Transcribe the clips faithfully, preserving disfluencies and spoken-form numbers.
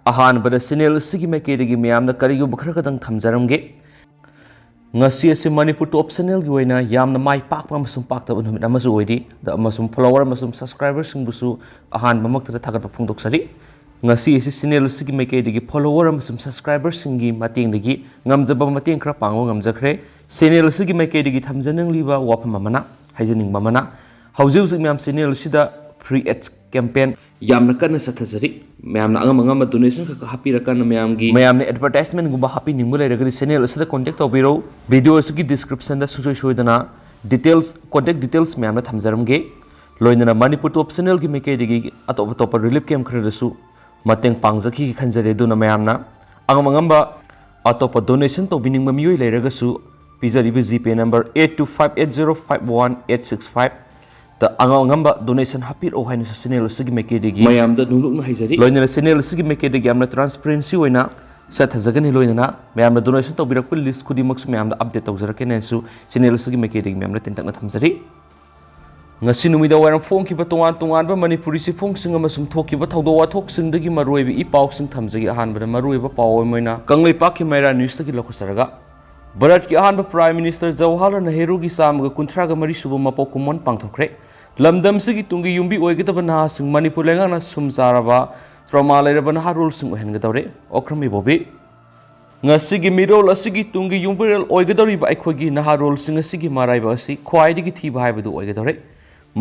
ꯑꯍꯥꯟꯕꯗ ꯆꯦꯅꯦꯜ ꯑꯁꯤꯒꯤ ꯃꯥꯏꯀꯩꯗꯒꯤ ꯃꯌꯥꯝꯗ ꯀꯔꯤꯒꯨꯝꯕ ꯈꯔ ꯈꯛꯇꯪ ꯊꯝꯖꯔꯝꯒꯦ꯫ ꯉꯁꯤ ꯑꯁꯤ ꯃꯅꯤꯄꯨꯔ ꯇꯣꯞ ꯆꯦꯅꯦꯜꯒꯤ ꯑꯣꯏꯅ ꯌꯥꯝꯅ ꯃꯥꯏ ꯄꯥꯛꯄ ꯑꯃꯁꯨꯡ ꯄꯥꯛꯇꯕ ꯅꯨꯃꯤꯠ ꯑꯃꯁꯨ ꯑꯣꯏꯔꯤ꯫ ꯑꯗ ꯑꯃꯁꯨꯡ ꯐꯣꯂꯣꯋꯔ ꯑꯃꯁꯨꯡ ꯁꯕꯁꯀ꯭ꯔꯥꯏꯕꯔꯁꯤꯡꯕꯨꯁꯨ ꯑꯍꯥꯟꯕꯃꯛꯇꯗ ꯊꯥꯒꯠꯄ ꯐꯣꯡꯗꯣꯛꯆꯔꯤ꯫ ꯉꯁꯤ ꯑꯁꯤ ꯆꯦꯅꯦꯜ ꯑꯁꯤꯒꯤ ꯃꯥꯏꯀꯩꯗꯒꯤ ꯐꯣꯂꯣꯋꯔ ꯑꯃꯁꯨꯡ ꯁꯕꯁꯀ꯭ꯔꯥꯏꯕꯔꯁꯤꯡꯒꯤ ꯃꯇꯦꯡꯗꯒꯤ ꯉꯝꯖꯕ ꯃꯇꯦꯡ ꯈꯔ ꯄꯥꯡꯕ ꯉꯝꯖꯈ꯭ꯔꯦ꯫ ꯆꯦꯅꯦꯜ ꯑꯁꯤꯒꯤ ꯃꯥꯏꯀꯩꯗꯒꯤ ꯊꯝꯖꯅꯤꯡꯂꯤꯕ ꯋꯥꯐꯝ ꯑꯃꯅ, ꯍꯥꯏꯖꯅꯤꯡꯕ ꯑꯃꯅ, ꯍꯧꯖꯤꯛ ꯍꯧꯖꯤꯛ ꯃꯌꯥꯝ ꯆꯦꯅꯦꯜ ꯑꯁꯤꯗ ꯐ꯭ꯔꯤ ꯑꯦꯗꯁ ꯀꯦꯝꯄꯦꯟ ꯌꯥꯝꯅ ꯀꯟꯅ ꯆꯠꯊꯖꯔꯤ꯫ ꯃꯌꯥꯝꯅ ꯑꯉꯝ ꯑꯉꯝꯕ ꯗꯣꯅꯦꯁꯟ ꯈꯛ ꯍꯥꯞꯄꯤꯔꯀꯥꯟꯗ ꯃꯌꯥꯝꯒꯤ, ꯃꯌꯥꯝꯅ ꯑꯦꯗꯚꯔꯇꯥꯏꯁꯃꯦꯟꯒꯨꯝꯕ ꯍꯥꯞꯄꯤꯅꯤꯡꯕ ꯂꯩꯔꯒꯗꯤ ꯆꯦꯅꯦꯜ ꯑꯁꯤꯗ ꯀꯣꯟꯇꯦꯛ ꯇꯧꯕꯤꯔꯧ꯫ ꯚꯤꯗꯤꯑꯣ ꯑꯁꯤꯒꯤ ꯗꯤꯁꯀ꯭ꯔꯤꯞꯁꯟꯗ ꯁꯨꯡꯁꯣꯏ ꯁꯣꯏꯗꯅ ꯗꯤꯇꯦꯜꯁ, ꯀꯣꯟꯇꯦꯛ ꯗꯤꯇꯦꯜꯁ ꯃꯌꯥꯝꯅ ꯊꯝꯖꯔꯝꯒꯦ꯫ ꯂꯣꯏꯅꯅ ꯃꯅꯤꯄꯨꯔ ꯇꯣꯞ ꯆꯦꯅꯦꯜꯒꯤ ꯃꯥꯏꯀꯩꯗꯒꯤ ꯑꯇꯣꯞ ꯑꯇꯣꯞꯄ ꯔꯤꯂꯤꯐ ꯀꯦꯝ ꯈꯔꯗꯁꯨ ꯃꯇꯦꯡ ꯄꯥꯡꯖꯈꯤꯒꯦ ꯈꯟꯖꯔꯤ꯫ ꯑꯗꯨꯅ ꯃꯌꯥꯝꯅ ꯑꯉꯝ ꯑꯉꯝꯕ ꯑꯇꯣꯞꯄ ꯗꯣꯅꯦꯁꯟ ꯇꯧꯕꯤꯅꯤꯡꯕ ꯃꯤꯑꯣꯏ ꯂꯩꯔꯒꯁꯨ ꯄꯤꯖꯔꯤꯕ ꯖꯤꯄꯦ number eight two five eight zero five one eight six five ꯇ ꯑꯉꯝ ꯑꯉꯝꯕ ꯗꯣꯅꯦꯁꯟ ꯍꯥꯞꯄꯤꯔꯛꯑꯣ ꯍꯥꯏꯅꯁꯨ ꯆꯦꯅꯦꯜ ꯑꯁꯤꯒꯤ ꯃꯥꯏꯀꯩꯗꯒꯤ ꯃꯌꯥꯝꯗ ꯅꯣꯡꯂꯨꯛꯅ ꯍꯥꯏꯖꯔꯤ꯫ ꯂꯣꯏꯅꯅ ꯆꯦꯅꯦꯜ ꯑꯁꯤꯒꯤ ꯃꯥꯏꯀꯩꯗꯒꯤ ꯌꯥꯝꯅ ꯇ꯭ꯔꯥꯟꯁꯄꯔꯦꯟꯁꯤ ꯑꯣꯏꯅ ꯆꯠꯊꯖꯒꯅꯤ꯫ ꯂꯣꯏꯅꯅ ꯃꯌꯥꯝꯅ ꯗꯣꯅꯦꯁꯟ ꯇꯧꯕꯤꯔꯛꯄ ꯂꯤꯁ ꯈꯨꯗꯤꯡꯃꯛꯁꯨ ꯃꯌꯥꯝꯗ ꯑꯞꯗꯦꯠ ꯇꯧꯖꯔꯛꯀꯦꯅꯁꯨ ꯆꯦꯅꯦꯜ ꯑꯁꯤꯒꯤ ꯃꯥꯏꯀꯩꯗꯒꯤ ꯃꯌꯥꯝꯗ ꯇꯦꯟꯇꯛꯅ ꯊꯝꯖꯔꯤ꯫ ꯉꯁꯤ ꯅꯨꯃꯤꯗꯥꯡ ꯋꯥꯏꯔꯝ ꯐꯣꯡꯈꯤꯕ ꯇꯣꯉꯥꯟ ꯇꯣꯉꯥꯟꯕ ꯃꯅꯤꯄꯨꯔꯤ ꯆꯦꯐꯣꯡꯁꯤꯡ ꯑꯃꯁꯨꯡ ꯊꯣꯛꯈꯤꯕ ꯊꯧꯗꯣꯛ ꯋꯥꯊꯣꯛꯁꯤꯡꯗꯒꯤ ꯃꯔꯨꯑꯣꯏꯕ ꯏ ꯄꯥꯎꯁꯤꯡ ꯊꯝꯖꯒꯦ꯫ ꯑꯍꯥꯟꯕꯗ ꯃꯔꯨꯑꯣꯏꯕ ꯄꯥꯎ ꯑꯃ ꯑꯣꯏꯅ ꯀꯪꯂꯩꯄꯥꯛꯀꯤ ꯃꯩꯔꯥ ꯅ꯭ꯌꯨꯁꯇꯒꯤ ꯂꯧꯈꯠꯆꯔꯒ, ꯚꯥꯔꯠꯀꯤ ꯑꯍꯥꯟꯕ ꯄ꯭ꯔꯥꯏꯝ ꯃꯤꯅꯤꯁꯇꯔ ꯖꯋꯥꯍꯔꯂꯥꯜ ꯅꯦꯍꯔꯨꯒꯤ ꯆꯥꯝꯃꯒ ꯀꯨꯟꯊ꯭ꯔꯥꯒ ꯃꯔꯤ ꯁꯨꯕ ꯃꯄꯣꯛ ꯀꯨꯝꯑꯣꯟ ꯄꯥꯡꯊꯣꯛꯈ꯭ꯔꯦ꯫ ꯂꯝꯗꯝꯁꯤꯒꯤ ꯇꯨꯡꯒꯤ ꯌꯨꯝꯕꯤ ꯑꯣꯏꯒꯗꯕ ꯅꯍꯥꯁꯤꯡ ꯃꯅꯤꯄꯨꯔ ꯂꯩꯉꯥꯛꯅ ꯁꯨꯝ ꯆꯥꯔꯕ ꯇ꯭ꯔꯣꯃꯥ ꯂꯩꯔꯕ ꯅꯍꯥꯔꯣꯜꯁꯤꯡ ꯑꯣꯏꯍꯟꯒꯗꯧꯔꯦ꯫ ꯑꯣꯀ꯭ꯔꯝ ꯏꯕꯣꯕꯤ꯫ ꯉꯁꯤꯒꯤ ꯃꯤꯔꯣꯜ ꯑꯁꯤꯒꯤ ꯇꯨꯡꯒꯤ ꯌꯨꯝꯕꯤꯔꯦꯜ ꯑꯣꯏꯒꯗꯧꯔꯤꯕ ꯑꯩꯈꯣꯏꯒꯤ ꯅꯍꯥꯔꯣꯜꯁꯤꯡ ꯑꯁꯤꯒꯤ ꯃꯔꯥꯏꯕꯛ ꯑꯁꯤ ꯈ꯭ꯋꯥꯏꯗꯒꯤ ꯊꯤꯕ ꯍꯥꯏꯕꯗꯨ ꯑꯣꯏꯒꯗꯧꯔꯦ꯫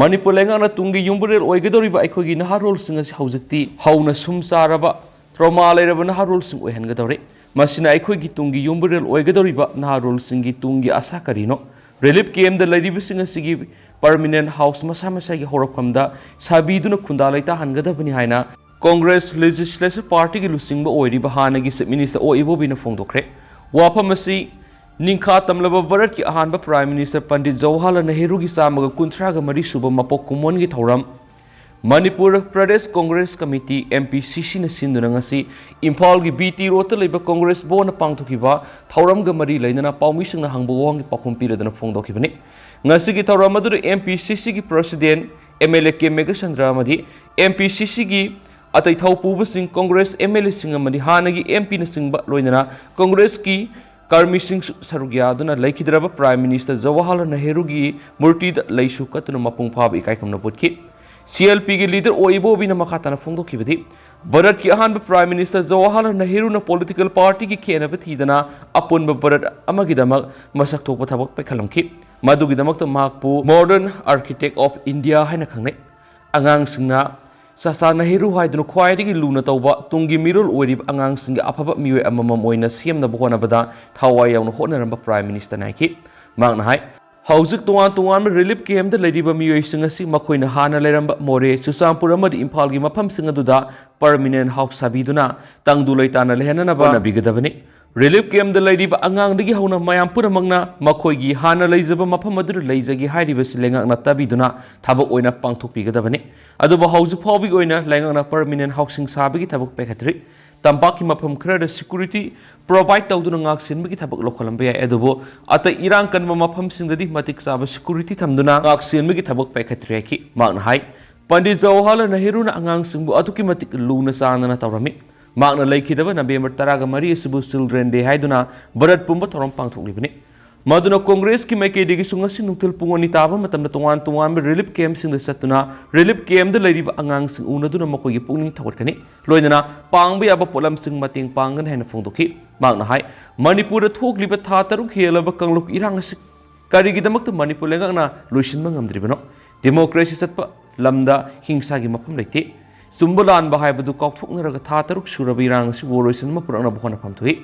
ꯃꯅꯤꯄꯨꯔ ꯂꯩꯉꯥꯛꯅ ꯇꯨꯡꯒꯤ ꯌꯨꯝꯕꯤꯔꯦꯜ ꯑꯣꯏꯒꯗꯧꯔꯤꯕ ꯑꯩꯈꯣꯏꯒꯤ ꯅꯍꯥꯔꯣꯜꯁꯤꯡ ꯑꯁꯤ ꯍꯧꯖꯤꯛꯇꯤ ꯍꯧꯅ ꯁꯨꯝ ꯆꯥꯔꯕ ꯇ꯭ꯔꯣꯃꯥ ꯂꯩꯔꯕ ꯅꯍꯥꯔꯣꯜꯁꯤꯡ ꯑꯣꯏꯍꯟꯒꯗꯧꯔꯦ꯫ ꯃꯁꯤꯅ ꯑꯩꯈꯣꯏꯒꯤ ꯇꯨꯡꯒꯤ ꯌꯨꯝꯕꯤꯔꯦꯜ ꯑꯣꯏꯒꯗꯧꯔꯤꯕ ꯅꯍꯥꯔꯣꯜꯁꯤꯡꯒꯤ ꯇꯨꯡꯒꯤ ꯑꯁꯥ ꯀꯔꯤꯅꯣ? ꯔꯤꯂꯤꯐ ꯀꯦꯝꯗ ꯂꯩꯔꯤꯕꯁꯤꯡ ꯑꯁꯤꯒꯤ ꯄꯔꯃꯤꯅꯦꯟ ꯍꯥꯎꯁ ꯃꯁꯥ ꯃꯁꯥꯒꯤ ꯍꯧꯔꯛꯐꯝꯗ ꯁꯥꯕꯤꯗꯨꯅ ꯈꯨꯟꯗꯥ ꯂꯩꯇꯥꯍꯟꯒꯗꯕꯅꯤ ꯍꯥꯏꯅ ꯀꯣꯡꯒ꯭ꯔꯦꯁ ꯂꯦꯖꯤꯁꯂꯦꯆꯔ ꯄꯥꯔꯇꯤꯒꯤ ꯂꯨꯆꯤꯡꯕ ꯑꯣꯏꯔꯤꯕ ꯍꯥꯟꯅꯒꯤ ꯆꯤꯐ ꯃꯤꯅꯤꯁꯇꯔ ꯑꯣ ꯏꯕꯣꯕꯤꯅ ꯐꯣꯡꯗꯣꯛꯈ꯭ꯔꯦ꯫ ꯋꯥꯐꯝ ꯑꯁꯤ ꯅꯤꯡꯈꯥ ꯇꯝꯂꯕ ꯚꯥꯔꯠꯀꯤ ꯑꯍꯥꯟꯕ ꯄ꯭ꯔꯥꯏꯝ ꯃꯤꯅꯤꯁꯇꯔ ꯄꯟꯗꯤꯠ ꯖꯋꯥꯍꯔꯂꯥꯜ ꯅꯦꯍꯔꯨꯒꯤ ꯆꯥꯝꯃꯒ ꯀꯨꯟꯊ꯭ꯔꯥꯒ ꯃꯔꯤ ꯁꯨꯕ ꯃꯄꯣꯛ ꯀꯨꯝꯑꯣꯟꯒꯤ ꯊꯧꯔꯝ, Manipur Pradesh Congress committee, M P ꯁꯤ ꯁꯤꯅ ꯁꯤꯟꯗꯨꯅ ꯉꯁꯤ ꯏꯝꯐꯥꯜꯒꯤ ꯕꯤ ꯇꯤ ꯔꯣꯗꯇ ꯂꯩꯕ ꯀꯣꯡꯒ꯭ꯔꯦꯁ ꯚꯋꯟꯗ ꯄꯥꯡꯊꯣꯛꯈꯤꯕ ꯊꯧꯔꯝꯒ ꯃꯔꯤ ꯂꯩꯅꯅ ꯄꯥꯎꯃꯤꯁꯤꯡꯅ ꯍꯪꯕ ꯋꯥꯍꯪꯒꯤ ꯄꯥꯎꯈꯨꯝ ꯄꯤꯔꯗꯨꯅ ꯐꯣꯡꯗꯣꯛꯈꯤꯕꯅꯤ꯫ ꯉꯁꯤꯒꯤ ꯊꯧꯔꯝ ꯑꯗꯨꯗ ꯑꯦꯝ ꯄꯤ ꯁꯤ ꯁꯤꯒꯤ president M L A K Meghachandra ꯑꯃꯗꯤ ꯑꯦꯝ ꯄꯤ ꯁꯤ ꯁꯤꯒꯤ ꯑꯇꯩ ꯊꯧ ꯄꯨꯕꯁꯤꯡ, ꯀꯣꯡꯒ꯭ꯔꯦꯁ ꯑꯦꯝ ꯑꯦꯜ ꯑꯦꯁꯤꯡ ꯑꯃꯗꯤ ꯍꯥꯟꯅꯒꯤ ꯑꯦꯝ ꯄꯤꯅꯆꯤꯡꯕ, ꯂꯣꯏꯅꯅ ꯀꯣꯡꯒ꯭ꯔꯦꯁꯀꯤ ꯀꯔꯃꯤꯁꯤꯡꯁꯨ ꯁꯔꯨꯛ ꯌꯥꯗꯨꯅ ꯂꯩꯈꯤꯗ꯭ꯔꯕ ꯄ꯭ꯔꯥꯏꯝ ꯃꯤꯅꯤꯁꯇꯔ ꯖꯋꯥꯍꯔꯂꯥꯜ ꯅꯦꯍꯔꯨꯒꯤ ꯃꯨꯔꯇꯤꯗ ꯂꯩꯁꯨ ꯀꯠꯇꯨꯅ ꯃꯄꯨꯡ ꯐꯥꯕ ꯏꯀꯥꯏ ꯈꯨꯝꯅꯕ ꯎꯠꯈꯤ꯫ ꯁꯤ ꯑꯦꯜ ꯄꯤꯒꯤ ꯂꯤꯗꯔ ꯑꯣ ꯏꯕꯣꯕꯤꯅ ꯃꯈꯥ ꯇꯥꯅ ꯐꯣꯡꯗꯣꯛꯈꯤꯕꯗꯤ, ꯚꯥꯔꯠꯀꯤ ꯑꯍꯥꯟꯕ ꯄ꯭ꯔꯥꯏꯝ ꯃꯤꯅꯤꯁꯇꯔ ꯖꯋꯥꯍꯔꯂꯥꯜ ꯅꯦꯍꯔꯨꯅ ꯄꯣꯂꯤꯇꯤꯀꯦꯜ ꯄꯥꯔꯇꯤꯒꯤ ꯈꯦꯠꯅꯕ ꯊꯤꯗꯅ ꯑꯄꯨꯟꯕ ꯚꯥꯔꯠ ꯑꯃꯒꯤꯗꯃꯛ ꯃꯁꯛ ꯊꯣꯛꯄ ꯊꯕꯛ ꯄꯥꯏꯈꯠꯂꯝꯈꯤ꯫ ꯃꯗꯨꯒꯤꯗꯃꯛꯇ ꯃꯍꯥꯛꯄꯨ Modern Architect of India ꯍꯥꯏꯅ ꯈꯪꯅꯩ꯫ ꯑꯉꯥꯡꯁꯤꯡꯅ ꯆꯥꯆꯥ ꯅꯦꯍꯔꯨ ꯍꯥꯏꯗꯨꯅ ꯈ꯭ꯋꯥꯏꯗꯒꯤ ꯂꯨꯅ ꯇꯧꯕ, ꯇꯨꯡꯒꯤ ꯃꯤꯔꯣꯜ ꯑꯣꯏꯔꯤꯕ ꯑꯉꯥꯡꯁꯤꯡꯒꯤ ꯑꯐꯕ ꯃꯤꯑꯣꯏ ꯑꯃꯃꯝ ꯑꯣꯏꯅ ꯁꯦꯝꯅꯕ ꯍꯣꯠꯅꯕꯗ ꯊꯋꯥꯏ ꯌꯥꯎꯅ ꯍꯣꯠꯅꯔꯝꯕ ꯄ꯭ꯔꯥꯏꯝ ꯃꯤꯅꯤꯁꯇꯔꯅꯤ ꯍꯥꯏꯈꯤ꯫ ꯃꯍꯥꯛꯅ ꯍꯥꯏ, ꯍꯧꯖꯤꯛ ꯇꯣꯉꯥꯟ ꯇꯣꯉꯥꯟꯕ ꯔꯤꯂꯤꯐ ꯀꯦꯝꯞꯇ ꯂꯩꯔꯤꯕ ꯃꯤꯑꯣꯏꯁꯤꯡ ꯑꯁꯤ ꯃꯈꯣꯏꯅ ꯍꯥꯟꯅ ꯂꯩꯔꯝꯕ ꯃꯣꯔꯦ, ꯆꯨꯔꯆꯥꯟꯄꯨꯔ ꯑꯃꯗꯤ ꯏꯝꯐꯥꯜꯒꯤ ꯃꯐꯝꯁꯤꯡ ꯑꯗꯨꯗ ꯄꯔꯃꯤꯅꯦꯟꯠ ꯍꯥꯎꯁ ꯁꯥꯕꯤꯗꯨꯅ ꯇꯪꯗꯨ ꯂꯩꯇꯥꯅ ꯂꯩꯍꯟꯅꯅꯕ ꯍꯣꯠꯅꯕꯤꯒꯗꯕꯅꯤ꯫ ꯔꯤꯂꯤꯐ ꯀꯦꯝꯞꯇ ꯂꯩꯔꯤꯕ ꯑꯉꯥꯡꯗꯒꯤ ꯍꯧꯅ ꯃꯌꯥꯝ ꯄꯨꯝꯅꯃꯛꯅ ꯃꯈꯣꯏꯒꯤ ꯍꯥꯟꯅ ꯂꯩꯖꯕ ꯃꯐꯝ ꯑꯗꯨꯗ ꯂꯩꯖꯒꯦ ꯍꯥꯏꯔꯤꯕꯁꯤ ꯂꯩꯉꯥꯛꯅ ꯇꯥꯕꯤꯗꯨꯅ ꯊꯕꯛ ꯑꯣꯏꯅ ꯄꯥꯡꯊꯣꯛꯄꯤꯒꯗꯕꯅꯤ꯫ ꯑꯗꯨꯕꯨ ꯍꯧꯖꯤꯛ ꯐꯥꯎꯕꯒꯤ ꯑꯣꯏꯅ ꯂꯩꯉꯥꯛꯅ ꯄꯔꯃꯤꯅꯦꯟꯠ ꯍꯥꯎꯁꯤꯡ ꯁꯥꯕꯒꯤ ꯊꯕꯛ ꯄꯥꯏꯈꯠꯇ꯭ꯔꯤ꯫ ꯇꯝꯄꯥꯛꯀꯤ ꯃꯐꯝ ꯈꯔꯗ ꯁꯦꯀ꯭ꯌꯨꯔꯤꯇꯤ ꯄ꯭ꯔꯣꯚꯥꯏꯗ ꯇꯧꯗꯨꯅ ꯉꯥꯛ ꯁꯦꯟꯕꯒꯤ ꯊꯕꯛ ꯂꯧꯈꯠꯂꯝꯕ ꯌꯥꯏ, ꯑꯗꯨꯕꯨ ꯑꯇꯩ ꯏꯔꯥꯡ ꯀꯟꯕ ꯃꯐꯝꯁꯤꯡꯗꯗꯤ ꯃꯇꯤꯛ ꯆꯥꯕ ꯁꯦꯀ꯭ꯌꯨꯔꯤꯇꯤ ꯊꯝꯗꯨꯅ ꯉꯥꯛ ꯁꯦꯟꯕꯒꯤ ꯊꯕꯛ ꯄꯥꯏꯈꯠꯇ꯭ꯔꯤ ꯍꯥꯏꯈꯤ꯫ ꯃꯍꯥꯛꯅ ꯍꯥꯏ, ꯄꯟꯗꯤꯠ ꯖꯋꯥꯍꯔꯂꯥꯜ ꯅꯦꯍꯔꯨꯅ ꯑꯉꯥꯡꯁꯤꯡꯕꯨ ꯑꯗꯨꯛꯀꯤ ꯃꯇꯤꯛ ꯂꯨꯅ ꯆꯥꯟꯅꯅ ꯇꯧꯔꯝꯃꯤ꯫ ꯃꯍꯥꯛꯅ ꯂꯩꯈꯤꯗꯕ ꯅꯕꯦꯝꯕꯔ ꯇꯔꯥꯒ ꯃꯔꯤ ꯑꯁꯤꯕꯨ ꯆꯤꯜꯗ꯭ꯔꯦꯟ ꯗꯦ ꯍꯥꯏꯗꯨꯅ ꯚꯥꯔꯠ ꯄꯨꯝꯕ ꯊꯧꯔꯝ ꯄꯥꯡꯊꯣꯛꯂꯤꯕꯅꯤ꯫ ꯃꯗꯨꯅ ꯀꯣꯡꯒ꯭ꯔꯦꯁꯀꯤ ꯃꯥꯏꯀꯩꯗꯒꯤꯁꯨ ꯉꯁꯤ ꯅꯨꯡꯊꯤꯜ ꯄꯨꯡ ꯑꯅꯤ ꯇꯥꯕ ꯃꯇꯝꯗ ꯇꯣꯉꯥꯟ ꯇꯣꯉꯥꯟꯕ ꯔꯤꯂꯤꯐ ꯀꯦꯝꯞꯁꯤꯡꯗ ꯆꯠꯇꯨꯅ ꯔꯤꯂꯤꯐ ꯀꯦꯝꯞꯇ ꯂꯩꯔꯤꯕ ꯑꯉꯥꯡꯁꯤꯡ ꯎꯅꯗꯨꯅ ꯃꯈꯣꯏꯒꯤ ꯄꯨꯛꯅꯤꯡ ꯊꯧꯒꯠꯀꯅꯤ꯫ ꯂꯣꯏꯅꯅ ꯄꯥꯡꯕ ꯌꯥꯕ ꯄꯣꯠꯂꯝꯁꯤꯡ ꯃꯇꯦꯡ ꯄꯥꯡꯒꯅꯤ ꯍꯥꯏꯅ ꯐꯣꯡꯗꯣꯛꯈꯤ꯫ ꯃꯍꯥꯛꯅ ꯍꯥꯏ, ꯃꯅꯤꯄꯨꯔꯗ ꯊꯣꯛꯂꯤꯕ ꯊꯥ ꯇꯔꯨꯛ ꯍꯦꯜꯂꯕ ꯀꯥꯡꯂꯨꯞ ꯏꯔꯥꯡ ꯑꯁꯤ ꯀꯔꯤꯒꯤꯗꯃꯛꯇ ꯃꯅꯤꯄꯨꯔ ꯂꯩꯉꯥꯛꯅ ꯂꯣꯏꯁꯤꯟꯕ ꯉꯝꯗ꯭ꯔꯤꯕꯅꯣ? ꯗꯦꯃꯣꯀ꯭ꯔꯦꯁꯤ ꯆꯠꯄ ꯂꯝꯗ ꯍꯤꯡꯁꯥꯒꯤ ꯃꯐꯝ ꯂꯩꯇꯦ꯫ ꯆꯨꯝꯕ ꯂꯥꯟꯕ ꯍꯥꯏꯕꯗꯨ ꯀꯥꯎꯊꯣꯛꯅꯔꯒ ꯊꯥ ꯇꯔꯨꯛ ꯁꯨꯔꯕ ꯏꯔꯥꯡ ꯑꯁꯤꯕꯨ ꯂꯣꯏꯁꯤꯟꯕ ꯄꯨꯔꯛꯅꯕ ꯍꯣꯠꯅꯐꯝ ꯊꯣꯛꯏ꯫